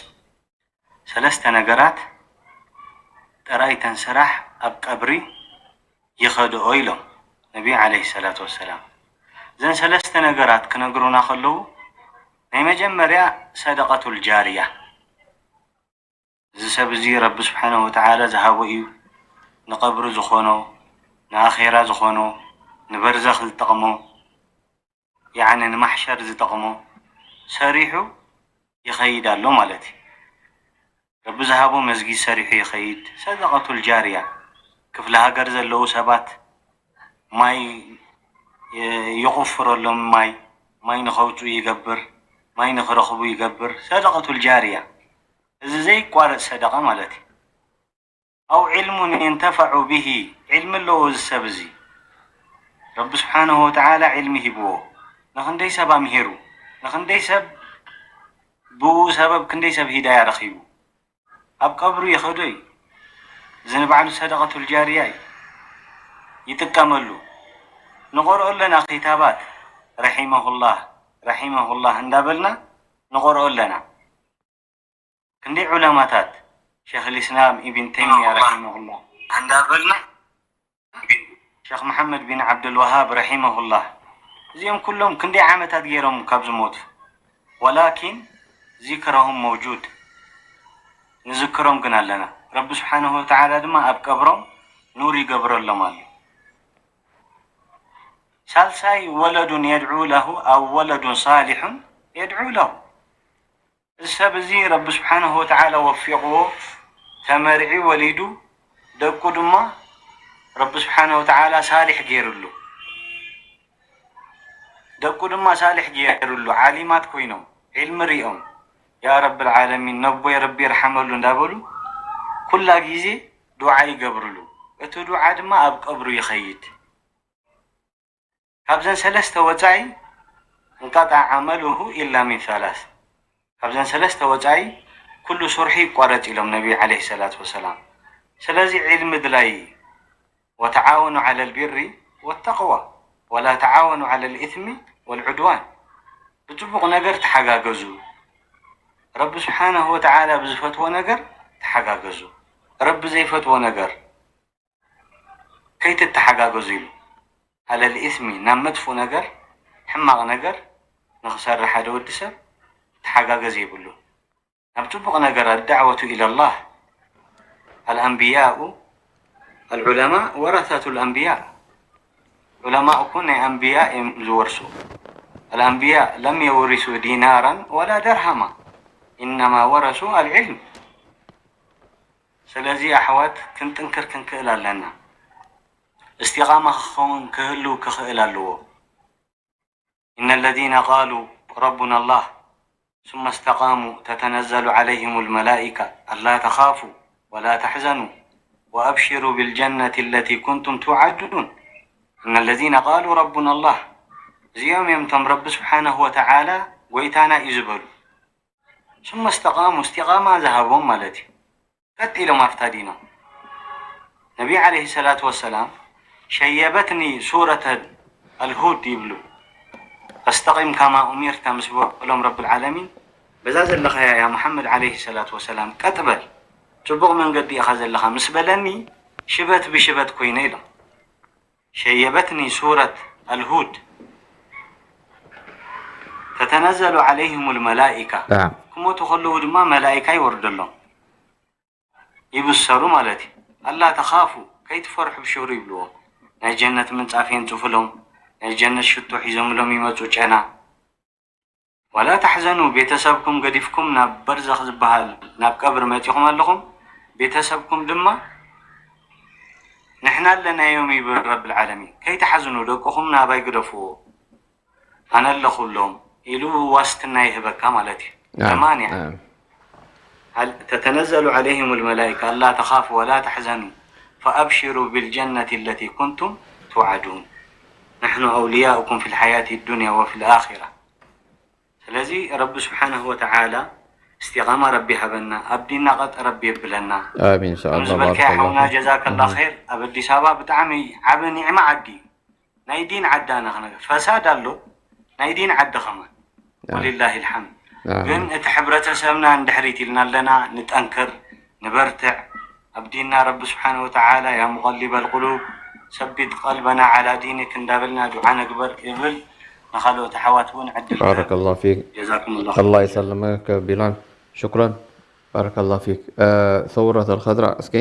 ሰለስተ ነገራት ጥራይ ተን ስራሕ ኣብ ቀብሪ ይኸድኦ ኢሎም ነቢዩ ዓለይሂ ሰላቱ ወሰላም። እዘን ሰለስተ ነገራት ክነግሩና ከለዉ፣ ናይ መጀመርያ ሰደቀቱል ጃርያ። እዚ ሰብ እዚ ረቢ ስብሓነሁ ወተዓላ ዝሃቦ እዩ፣ ንቐብሪ ዝኾኖ፣ ንኣኼራ ዝኾኖ፣ ንበርዘኽ ዝጠቕሞ፣ ያዕኒ ንማሕሸር ዝጠቕሞ ሰሪሑ ይኸይድ ኣሎ ማለት እዩ። ረቢ ዝሃቦ መስጊድ ሰሪሑ ይኸይድ፣ ሰደቀቱል ጃርያ። ክፍለ ሃገር ዘለዉ ሰባት ማይ የ-፣ ይቑፍረሎም፣ ማይ፣ ማይ ንኸውፅኡ ይገብር፣ ማይ ንኽረኽቡ ይገብር፣ ሰደቀቱል ጃርያ። እዚ ዘይቋረጽ ሰደቃ ማለት እዩ። ኣው ዒልሙን የንተፈዑ ቢሂ፣ ዒልሚ ኣለዎ እዚ ሰብ እዚ። ረቢ ስብሓነሁ ወተዓላ ዒልሚ ሂብዎ። ንኽንደይ ሰብ ኣምሂሩ፣ ንኽንደይ ሰብ ብኡ ሰበብ ክንደይ ሰብ ሂዳያ ረኺቡ። ኣብ ቀብሩ ይኸዶ እዩ። እዚ ንባዕሉ ሰደቀቱል ጃርያ እዩ። ይጥቀመሉ። ንቐርኦ ኣለና ኪታባት፣ ረሒመሁላህ፣ ረሒመሁላህ እንዳበልና ንቐርኦ ኣለና። ክንደይ ዑለማታት፣ ሸይኽ ልእስላም ኢብን ተይሚያ ረሒመሁላህ እንዳበልና፣ ሸይኽ መሓመድ ቢን ዓብዱልወሃብ ረሒመሁላህ፣ እዚኦም ኩሎም ክንደይ ዓመታት ገይሮም ካብ ዝሞቱ፣ ወላኪን ዚክረሁም መውጁድ፣ ንዝክሮም ግን ኣለና። ረቢ ስብሓነሁ ወተዓላ ድማ ኣብ ቀብሮም ኑር ይገብረሎም ኣሎ። ሳልሳይ፣ ወለዱን የድዑ ለሁ ኣው ወለዱን ሳሊሑን የድዑ ለሁ። እዚ ሰብ እዚ ረቢ ስብሓነሁ ወተዓላ ወፊቕዎ፣ ተመርዒ ወሊዱ፣ ደቁ ድማ ረቢ ስብሓነሁ ወተዓላ ሳሊሕ ገይሩሉ። ደቁ ድማ ሳሊሕ ገይሩሉ፣ ዓሊማት ኮይኖም፣ ዒልሚ ሪኦም፣ ያ ረብል ዓለሚን፣ ነቦይ ረቢ ይርሓመሉ እንዳበሉ፣ ኩላ ግዜ ዱዓ ይገብሩሉ። እቲ ዱዓ ድማ ኣብ ቀብሩ ይኸይድ። ካብዘን ሰለስተ ወጻኢ፣ እንቀጣ ዓመሉሁ ኢላ ሚን ሰላስ። ካብዘን ሰለስተ ወጻኢ፣ ኩሉ ስርሑ ይቋረጽ ኢሎም ነቢ ዓለይሂ ሰላቱ ወሰላም። ስለዚ ዒልሚ ድላይ እዩ። ወተዓወኑ ዓለል ቢሪ ወተቅዋ፣ ወላ ተዓወኑ ዓለል ኢስሚ ወልዑድዋን። ብጽቡቕ ነገር ተሓጋገዙ። ረቢ ስብሓነሁ ወተዓላ ብዝፈትዎ ነገር ተሓጋገዙ። ረቢ ዘይፈትዎ ነገር ከይትተሓጋገዙ ኢሉ። ዓለል ኢስሚ፣ ናብ መጥፎ ነገር፣ ሕማቕ ነገር ንኽሰርሕ ሓደ ወዲ ሰብ ተሓጋገዝ የብሉ። ናብ ጽቡቕ ነገር፣ ኣዳዕወቱ ኢለላህ። ኣልኣንብያኡ፣ ኣልዑለማ ወረሰቱል ኣንብያ። ዑለማ እኮ ናይ ኣንብያ እዮም ዝወርሱ። ኣልኣንብያ ለም የውሪሱ ዲናራን ወላ ደርሃማ፣ ኢነማ ወረሱ ኣልዕልም። ስለዚ ኣሕዋት ክንጥንክር ክንክእል ኣለና። እስቲቓማ ክኸውን ክህሉ ክኽእል ኣለዎ። إن الذين قالوا ربنا الله ثم استقاموا تتنزل عليهم الملائكة ألا تخافوا ولا تحزنوا وأبشروا بالجنة التي كنتم توعدون. إن الذين قالوا ربنا الله، እዚኦም እዮም እቶም ረቢ ስብሓነሁ ወተዓላ ጎይታና እዩ ዝበሉ። ثم استقاموا፣ እስቲቓማ ዝሃቦም ማለት እዩ። ቀጥ ኢሎም ኣብታ ዲኖም። ነቢ ዓለይሂ ሰላቱ ወሰላም ሸየበትኒ ሱረተ ኣልሁድ ይብሉ። ፈስተቂም ከማ ኡሚርተ ምስ በሎም ረብል ዓለሚን፣ በዛ ዘለኻያ ያ መሓመድ ዓለይሂ ሰላቱ ወሰላም ቀጥ በል፣ ጽቡቕ መንገዲ ኢኻ ዘለኻ ምስ በለኒ ሽበት ብሽበት ኮይነ ኢሎም። ሸየበትኒ ሱረት ኣልሁድ ተተነዘሉ ዓለይሂሙል መላኢካ። ናዓም። ክሞቱ ከለዉ ድማ መላኢካ ይወርደሎም። ይብሰሩ ማለት እዩ። ኣላ ተኻፉ፣ ከይትፈርሑ ብሽሩ ይብልዎም። ናይ ጀነት ምንጻፍ የንጽፉሎም፣ ናይ ጀነት ሽቶ ሒዞምሎም ይመጹ ጨና። ወላ ተሕዘኑ፣ ቤተሰብኩም ገዲፍኩም ናብ በርዘኽ ዝበሃል ናብ ቀብሪ መጺኹም ኣለኹም። ቤተሰብኩም ድማ ንሕና ኣለናዮም ይብል ረብል ዓለሚን። ከይትሓዝኑ፣ ደቅኹም ናባይ ግደፍዎ፣ ኣነ ኣለኹሎም ኢሉ ዋስትና ይህበካ ማለት እዩ። ናም፣ ተማንያ ናም። هل تتنزل عليهم الملائكة ألا تخافوا ولا تحزنوا فأبشروا بالجنة التي كنتم توعدون نحن أولياؤكم في الحياة الدنيا وفي الآخرة. ስለዚ ረቢ ስብሓንሁ ወተዓላ እስቲቓማ ረቢ ሃበና፣ ኣብ ዲንና ቀጥ ረቢ የብለና። ኣሚን፣ ኢንሻኣላህ፣ ከምዚ በልካዮ ባረከላሁ ሓውና፣ ፊክ። ጀዛከላ እህ። ኸይር። ኣብ ኣዲስ ኣበባ ብጣዕሚ ዓቢ ኒዕማ ዓዲ እዩ። ናይ ዲን ዓዲ ኣነ ክነግር፣ ፈሳድ ኣሎ፣ ናይ ዲን ዓዲ ኸማን። ናም። ወሊላሂ ልሓምድ። ኣሚን። ግን እቲ ሕብረተሰብና እንድሕሪት ኢልና ኣለና፣ ንጠንክር፣ ንበርትዕ። ኣብ ዲንና ረቢ ስብሓንሁ ወተዓላ፣ ያ ሙቀሊበል ቁሉብ ሰቢት ቀልበና ዓላ ዲኒክ እንዳበልና ዱዓ ንግበር ይብል። ንኻልኦት ኣሕዋት እውን ዕድል ባረከላሁ ፊክ። ጀዛኩሙላሁ ኣላህ ኸይር። ይሰልምክ ቢላል። ሽኩረን። ባረከላሁ ፊክ። እ፣ ሰውረት ኣልኸድራ እስኪ።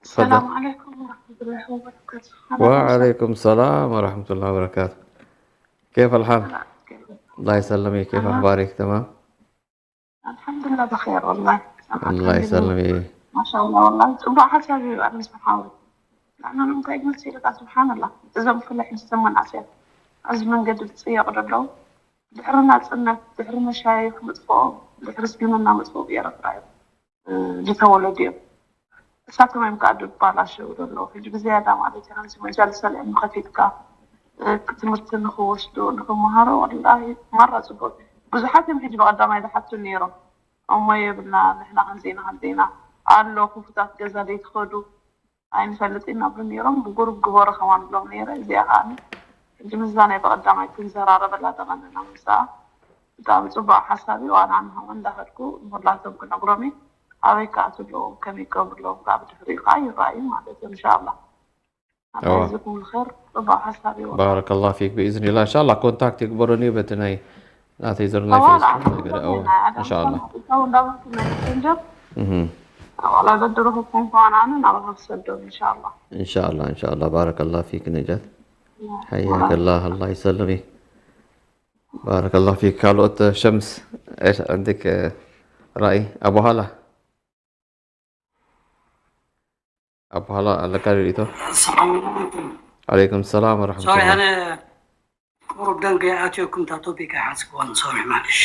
ሰላም ተፈደል። ዓለይኩም ወረሕመቱላሂ ወበረካቱ። ወዓለይኩም ሰላም ወረሕመቱላሂ ወበረካቱ። ኬፍ ኣልሓል? ሰላም። ኣላህ ይሰልምክ። ኬፍ ተማም? ኣኽባሪክ? ተማም? ኣልሓምዱሊላህ ብኸይር ወላሂ። ኣላህ ይሰልምክ። ማሻኣላህ ወላሂ ጽቡቕ ሓሳብ እዩ። ኣነ ስብሓን ንዓና ንምንታይ ግን ሲልካ ስብሓንላህ። እዞም ብፍላይ ሕጂ እዞም መናእሰያት ኣብዚ መንገዲ ዝጽየቑ ዘለዉ ድሕሪ ናጽነት፣ ድሕሪ መሻይኽ ምጥፍኦም፣ ድሕሪ እስልምና ምጥፍኦም ብኤረትራ እዮም፣ እ፣ ዝተወለዱ እዮም። እሳቶም እዮም ከዓ ድባላሸው ዘለዉ። ሕጂ ብዝያዳ ማለት እዩ፣ ከምዚ መጃልስ ኣልዕልሚ ከፊትካ፣ እ፣ ትምህርቲ ንኽወስዱ፣ ንኽመሃሩ፣ ወላሂ ማራ ጽቡቅ። ብዙሓት እዮም ሕጂ ብቐዳማይ ዝሓቱ ነይሮም። እሞ የብልና፣ ንሕና ከምዚና፣ ከምዚና ኣሎ፣ ክፉታት ገዛ ዘይትኸዱ፣ ኣይንፈልጥ ኢና ብሉ ነይሮም። ብጉሩብ ግበሩ ከማን ብሎም ነይረ። እዚኣ ከዓ ሕጂ ምስዛ ናይ ብቐዳማይ ክንዘራረበላ ተቐንና ምስኣ። ብጣዕሚ ጽቡቕ ሓሳብ እዩ። ዋላ ኣነ ከማን እንዳኸድኩ ንኹላቶም ክነግሮም እየ። ኣበይ ክኣትዉ ኣለዎም፣ ከመይ ክገብሩ ኣለዎም ከዓ ብድሕሪኡ ከዓ ይረኣዩ ማለት እዩ፣ እንሻኣላህ። ኣታ እዋ። ጀዛኩም ኸይር፣ ጽቡቕ ሓሳብ እዩ። ባረከላሁ ፊክ። ብኢዝኒላህ፣ እንሻኣላህ፣ ኮንታክት ይግበረኒ በቲ ናይ ናተይ ዘሎ ናይ ተዋላ፣ ፌስቡክ ነገር። ተዋላ፣ እዋ፣ ናይ ኣዳም እንሻኣላህ። ሰማዕ፣ እታው እንዳበልኩ ናይ ሜሴንጀር፣ እህ። ዋላ በድረኹም ከሆነ ኣነ ናባኻ ክሰዶም፣ እንሻኣላህ። እንሻኣላህ፣ እንሻኣላህ። ባረከላሁ ፊክ ነጃት። ያ፣ ሓያከላህ፣ ኣላህ ይሰልምክ። ባረከላሁ ፊክ። ካልኦት ሸምስ፣ እሽ፣ ዕንድክ ራእይ ኣቡሃላ? ኣቡሃላ ኣለካ ሪኢቶ? ሰላም ዓለይኩም። ዓለይኩም ሰላም ወረሕመቱላህ። ሶሪ፣ ኣነ ቁሩብ ደንገ ኣትዮኩም፣ እታ ቶፒክ ኣይሓዝክዋን። ሶሪ፣ ማለሽ።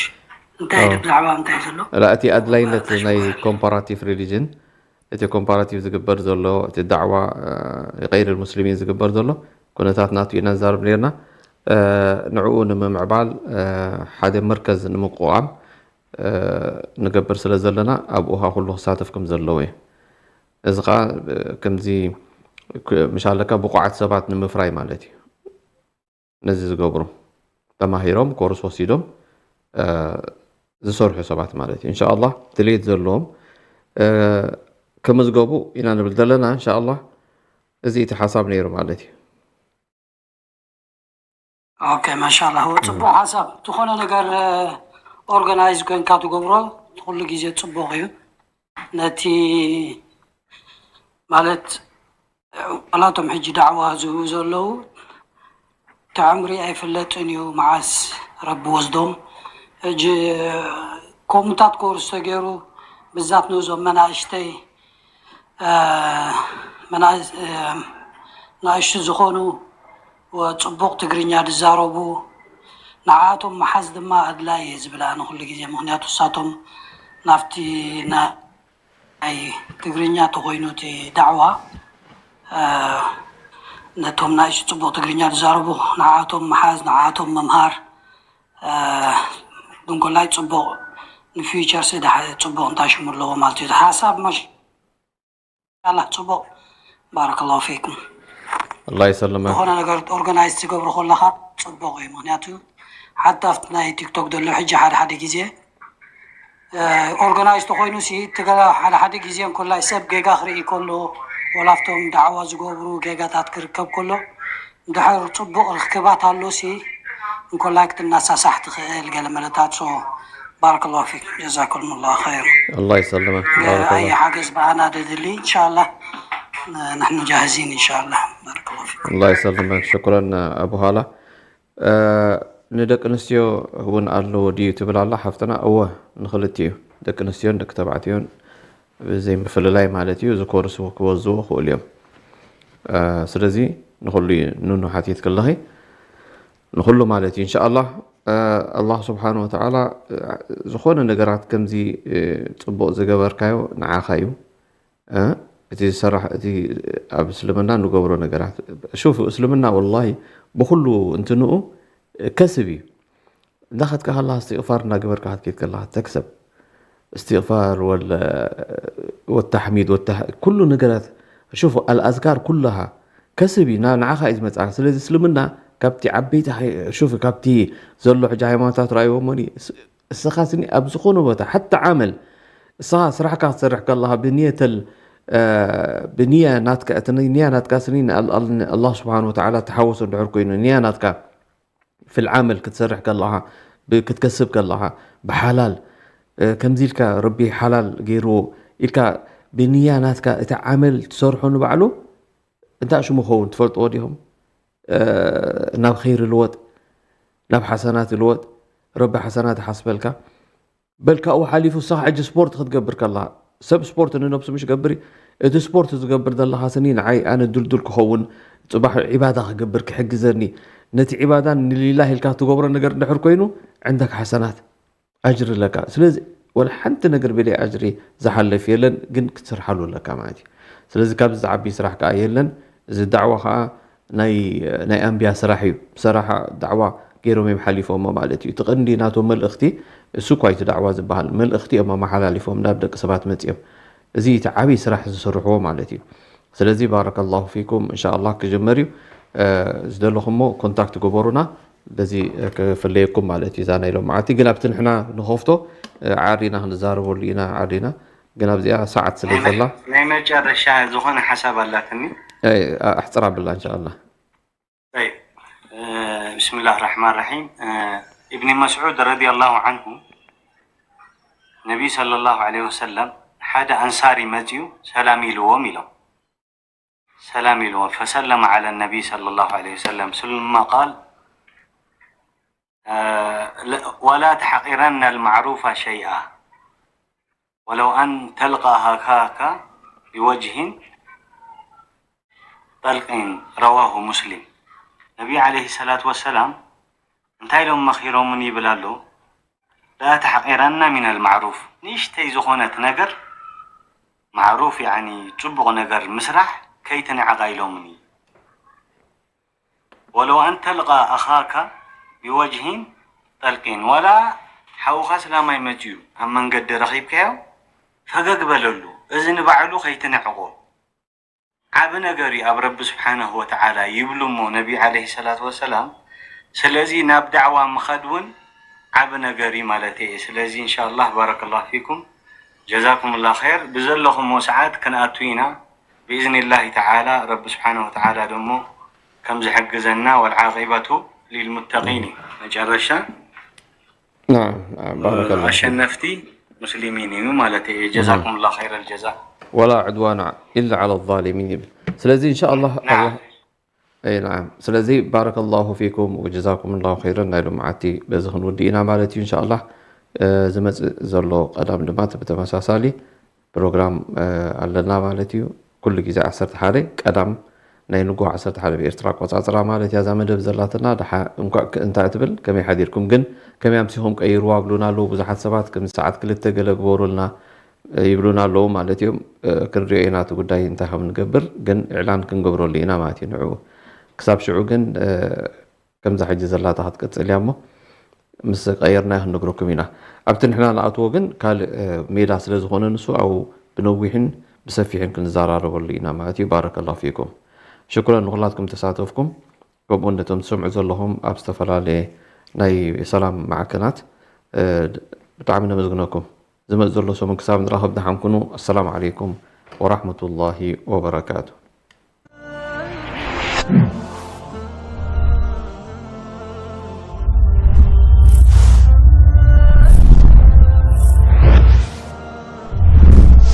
እንታይ ኦ። ድብ ዛዕባ እንታይ ዘሎ? ላ፣ እቲ ኣድላይነት ዋላ ናይ ሽኮር። ኮምፓራቲቭ ሪሊጅን፣ እቲ ኮምፓራቲቭ ዝግበር ዘሎ፣ እቲ ዳዕዋ፣ እ፣ ንቀይር ሙስሊሚን ዝግበር ዘሎ ኩነታት ናቱ ኢና ንዛረብ ነርና። እ፣ ንዕኡ ንምምዕባል፣ እ፣ ሓደ መርከዝ ንምቁቋም፣ እ፣ ንገብር ስለ ዘለና፣ ኣብኡ ኸኣ ኩሉ ክሳተፍ ከም ዘለዎ እዩ። እዚ ኸኣ፣ እ፣ ከምዚ ክ-፣ ምሽ ኣለካ ብቑዓት ሰባት ንምፍራይ ማለት እዩ። ነዚ ዝገብሩ፣ ተማሂሮም፣ ኮርስ ወሲዶም፣ እ፣ ዝሰርሑ ሰባት ማለት እዩ። እንሻኣላህ፣ ድሌት ዘለዎም፣ እ፣ ክምዝገቡ ኢና ንብል ዘለና። እንሻኣላህ፣ እዚ እቲ ሓሳብ ነይሩ ማለት እዩ። ኦኬ፣ ማሻኣላህ። እዎ፣ እም። ጽቡቕ ሓሳብ። ዝኾነ ነገር፣ እ፣ ኦርጋናይዝ ኮይንካ ትገብሮ፣ ኩሉ ግዜ ጽቡቕ እዩ። ነቲ፣ ማለት፣ ዋላቶም ሕጂ ዳዕዋ ዝህቡ ዘለዉ፣ እቲ ዕምሪ ኣይፍለጥን እዩ፣ መዓስ ረቢ ወስዶም። ሕጂ፣ ከምኡታት ኮርስ ተገይሩ፣ ብዛት ነዞም መናእሽተይ፣ እ፣ መናእስ-፣ እ፣ ናእሽቱ ዝኾኑ፣ ወ-፣ ጽቡቕ ትግርኛ ዝዛረቡ፣ ንዓኣቶም ምሓዝ ድማ ኣድላይ እየ ዝብል ኣነ ኩሉ ግዜ። ምኽንያቱ፣ እሳቶም ናብቲ ና-፣ ናይ ትግርኛ ተኾይኑ እቲ ዳዕዋ፣ እ፣ ነቶም ናእሽቱ ጽቡቕ ትግርኛ ዝዛረቡ፣ ንዓኣቶም ምሓዝ፣ ንዓኣቶም ምምሃር፣ እ፣ ድንኮላይ ጽቡቕ፣ ንፊውቸርስ ደሓ-፣ ጽቡቕ እንታይ ሽሙ ኣለዎ ማለት እዩ። ሓሳብ መሽ-፣ ኣላ ጽቡቕ። ባረከላሁ ፊኩም። ኣላህ ይሰልመክ። ዝኾነ ነገር ኦርጋናይዝ ትገብሮ ከለኻ ጽቡቕ እዩ። ምኽንያቱ ሓታ ኣብቲ ናይ ቲክቶክ ዘሎ ሕጂ ሓደ ሓደ ግዜ፣ እ፣ ኦርጋናይዝ ተኾይኑ ሲ፣ እቲ ገለ ሓደ ሓደ ግዜ እንኮላይ ሰብ ጌጋ ክርኢ ከሎ፣ ወላ ኣብቶም ዳዕዋ ዝገብሩ ጌጋታት ክርከብ ከሎ፣ እንድሕር ጽቡቕ ርክባት ኣሎ ሲ፣ እንኮላይ ክትነሳሳሕ ትኽእል ገለ መለታት። ሶ፣ ባረከላሁ ፊኩም፣ ጀዛኩሙላሁ ኸይር። الله يسلمك، بارك ኣይ الله. ሓገዝ ብኣና ደድሊ እንሻላ፣ ንሕና ጃህዚን እንሻላ። ባረከላሁ ፊኩም። الله يسلمك، ሽኩረን ኣቡ ሃላ። ንደቂ ኣንስትዮ እውን ኣለዎ ድዩ ትብል ኣላ ሓፍትና። እወ፣ ንክልቲኡ፣ ደቂ ኣንስትዮን ደቂ ተባዕትዮን ብዘይ ምፍልላይ ማለት እዩ። እዚ ኮርስ ክወዝዎ ክእሉ እዮም። ስለዚ ንኩሉ እዩ፣ ኑኑ ሓቲት ከለኺ ንኩሉ ማለት እዩ። እንሻኣላ ኣላህ ስብሓን ወተዓላ ዝኾነ ነገራት ከምዚ ፅቡቕ ዝገበርካዮ ንዓኻ እዩ። እቲ ዝሰራሕ እቲ ኣብ እስልምና ንገብሮ ነገራት ሹፍ፣ እስልምና ወላሂ ብኩሉ እንትንኡ ከስብ እዩ። እንዳኸድካ ከለኻ እስትቕፋር እንዳገበርካ ክትከይድ ከለኻ ተክሰብ። እስትቕፋር ወለ ወተሕሚድ ወተ ኩሉ ነገራት ሹፍ ኣልኣዝካር ኩላሃ ከስብ እዩ፣ ናብ ንዓኻ እዩ ዝመፅኣካ። ስለዚ እስልምና ካብቲ ዓበይቲ ሓይ- ሹፍ ካብቲ ዘሎ ሕጂ ሃይማኖታት ረኣይዎ እሞኒ እስ- እስኻ ስኒ ኣብ ዝኾነ ቦታ ሓታ ዓመል እስኻ ስራሕካ ክትሰርሕ ከለኻ ብንየተል ብንያ ናትካ እቲ ንያ ናትካ ስኒ ንኣላህ ስብሓን ወተዓላ ተሓወሶ እንድሕር ኮይኑ ንያ ናትካ ፊል ዓመል ክትሰርሕ ከለኻ ክትከስብ ከለኻ ብሓላል ከምዚ ኢልካ ረቢ ሓላል ገይርዎ ኢልካ ብንያ ናትካ እቲ ዓመል ትሰርሖ ንባዕሉ እንታይ ሽሙ ኸውን ትፈልጥዎ ዲኹም? ናብ ኸይር ልወጥ ናብ ሓሰናት ልወጥ ረቢ ሓሰናት ሓስበልካ። በል ካብኡ ሓሊፉ እሳ ሕጂ ስፖርት ክትገብር ከለኻ ሰብ ስፖርት ንነብሱ ምሽ ገብር እቲ ስፖርት ዝገብር ዘለኻ ስኒ ንዓይ ኣነ ድልዱል ክኸውን ፅባሕ ዒባዳ ክገብር ክሕግዘኒ ነቲ ዒባዳን ንሊላህ ኢልካ ትገብሮ ነገር እንድሕር ኮይኑ ዕንደክ ሓሰናት ኣጅሪ ኣለካ። ስለዚ ወላ ሓንቲ ነገር ብለይ ኣጅሪ ዝሓልፍ የለን፣ ግን ክትሰርሓሉ ኣለካ ማለት እዩ። ስለዚ ካብዚ ዝዓቢ ስራሕ ከዓ የለን። እዚ ዳዕዋ ከዓ ናይ ናይ ኣንቢያ ስራሕ እዩ። ብሰራሓ ዳዕዋ ገይሮም እዮም ሓሊፎሞ ማለት እዩ። እቲ ቀንዲ ናቶም መልእኽቲ እሱ እኳ እቲ ዳዕዋ ዝበሃል መልእኽቲ እዮም ኣመሓላሊፎም ናብ ደቂ ሰባት መፂኦም። እዚ እቲ ዓብዪ ስራሕ ዝሰርሕዎ ማለት እዩ። ስለዚ ባረከላሁ ፊኩም እንሻኣላህ ክጅመር እዩ። ዝደለኹሞ ኮንታክት ግበሩና። በዚ ክፍለየኩም ማለት እዩ እዛ ናይ ሎማዓቲ። ግን ኣብቲ ንሕና ንኸፍቶ ዓሪና ክንዛረበሉ ኢና ዓሪና። ግን ኣብዚኣ ሰዓት ስለ ዘላ ናይ መጨረሻ ዝኾነ ሓሳብ ኣላትኒ። ኣሕፅር ኣብላ እንሻኣላ። طيب بسم الله الرحمن الرحيم ابن مسعود رضي الله عنه النبي صلى الله عليه وسلم ሓደ ኣንሳሪ መፅዩ ሰላም ኢልዎም ኢሎም ሰላም ኢልዎም فسلم على النبي صلى الله عليه وسلم ثم قال ولا تحقرن المعروف شيئا ولو أن تلقى أخاك بوجه طلق رواه مسلم ነቢ عليه الصلاة والسلام እንታይ ኢሎም መኺሮምን ይብል ኣሎ لا تحقرن من المعروف ንእሽተይ ዝኾነት ነገር ማዕሩፍ ያኒ ፅቡቕ ነገር ምስራሕ ከይትንዕቓ ኢሎምን እዩ ولو أن تلقى أخاك بوجه طلق ولا ሓውኻ ስላማይ መፅዩ ኣብ መንገዲ ረኺብካዮ ፈገግ በለሉ እዚ ንባዕሉ ከይትንዕቆ ዓቢ ነገር እዩ ኣብ ረቢ ስብሓነሁ ወተዓላ ይብሉ እሞ ነቢ ዓለይሂ ሰላቱ ወሰላም ስለዚ ናብ ዳዕዋ ምኸድ እውን ዓቢ ነገር እዩ ማለት እየ ስለዚ እንሻላህ ባረከላሁ ፊኩም ጀዛኩሙላህ ኸይር ብዘለኹሞ ሰዓት ክንኣቱ ኢና ብኢዝኒላሂ ተዓላ ረቢ ስብሓነሁ ወተዓላ ደሞ ከም ዝሕግዘና ወልዓቂበቱ ሊልሙተቂን እዩ መጨረሻ نعم نعم بارك الله فيك ኣሸነፍቲ ሙስሊሚን እዩ ማለት እዩ ጀዛኩሙላህ ኸይረል ጀዛ ولا عدوان إلا على الظالمين ይብል ስለዚ إن شاء الله نعم أي نعم ስለዚ بارك الله فيكم وجزاكم الله خيرا ናይ ሎምዓቲ በዚ ክንውድእ ኢና ማለት እዩ إن شاء الله ዝመፅእ ዘሎ ቀዳም ድማ ብተመሳሳሊ ፕሮግራም ኣለና ማለት እዩ ኩሉ ግዜ ዓሰርተ ሓደ ቀዳም ናይ ንግሆ ዓሰርተ ሓደ ብኤርትራ ኣቆፃፅራ ማለት እያ እዛ መደብ ዘላትና ድሓ እንኳዕ እንታይ ትብል ከመይ ሓዲርኩም ግን ከመይ ኣምሲኹም ቀይርዋ ብሉና ኣለዉ ብዙሓት ሰባት ከም ሰዓት ክልተ ገለ ግበሩልና ይብሉና ኣለዉ ማለት እዮም ክንሪኦ ኢና እቲ ጉዳይ እንታይ ከም ንገብር ግን እዕላን ክንገብረሉ ኢና ማለት እዩ ንዕኡ ክሳብ ሽዑ ግን ከምዛ ሕጂ ዘላታ ክትቅፅል እያ እሞ ምስ ቀየርና ክንነግረኩም ኢና ኣብቲ ንሕና ንኣትዎ ግን ካልእ ሜዳ ስለ ዝኾነ ንሱ ኣብኡ ብነዊሕን ብሰፊሕን ክንዘራረበሉ ኢና ማለት እዩ ባረከላሁ ፊኩም ሽኩረን ንኩላትኩም ተሳተፍኩም ከምኡ ነቶም ትሰምዑ ዘለኹም ኣብ ዝተፈላለየ ናይ ሰላም ማዕከናት ብጣዕሚ ነመስግነኩም ዝመፅ ዘሎ ሰሙን ክሳብ ንራኸብ ደሓን ኩኑ ኣሰላሙ ዓለይኩም ወራሕመቱላሂ ወበረካቱ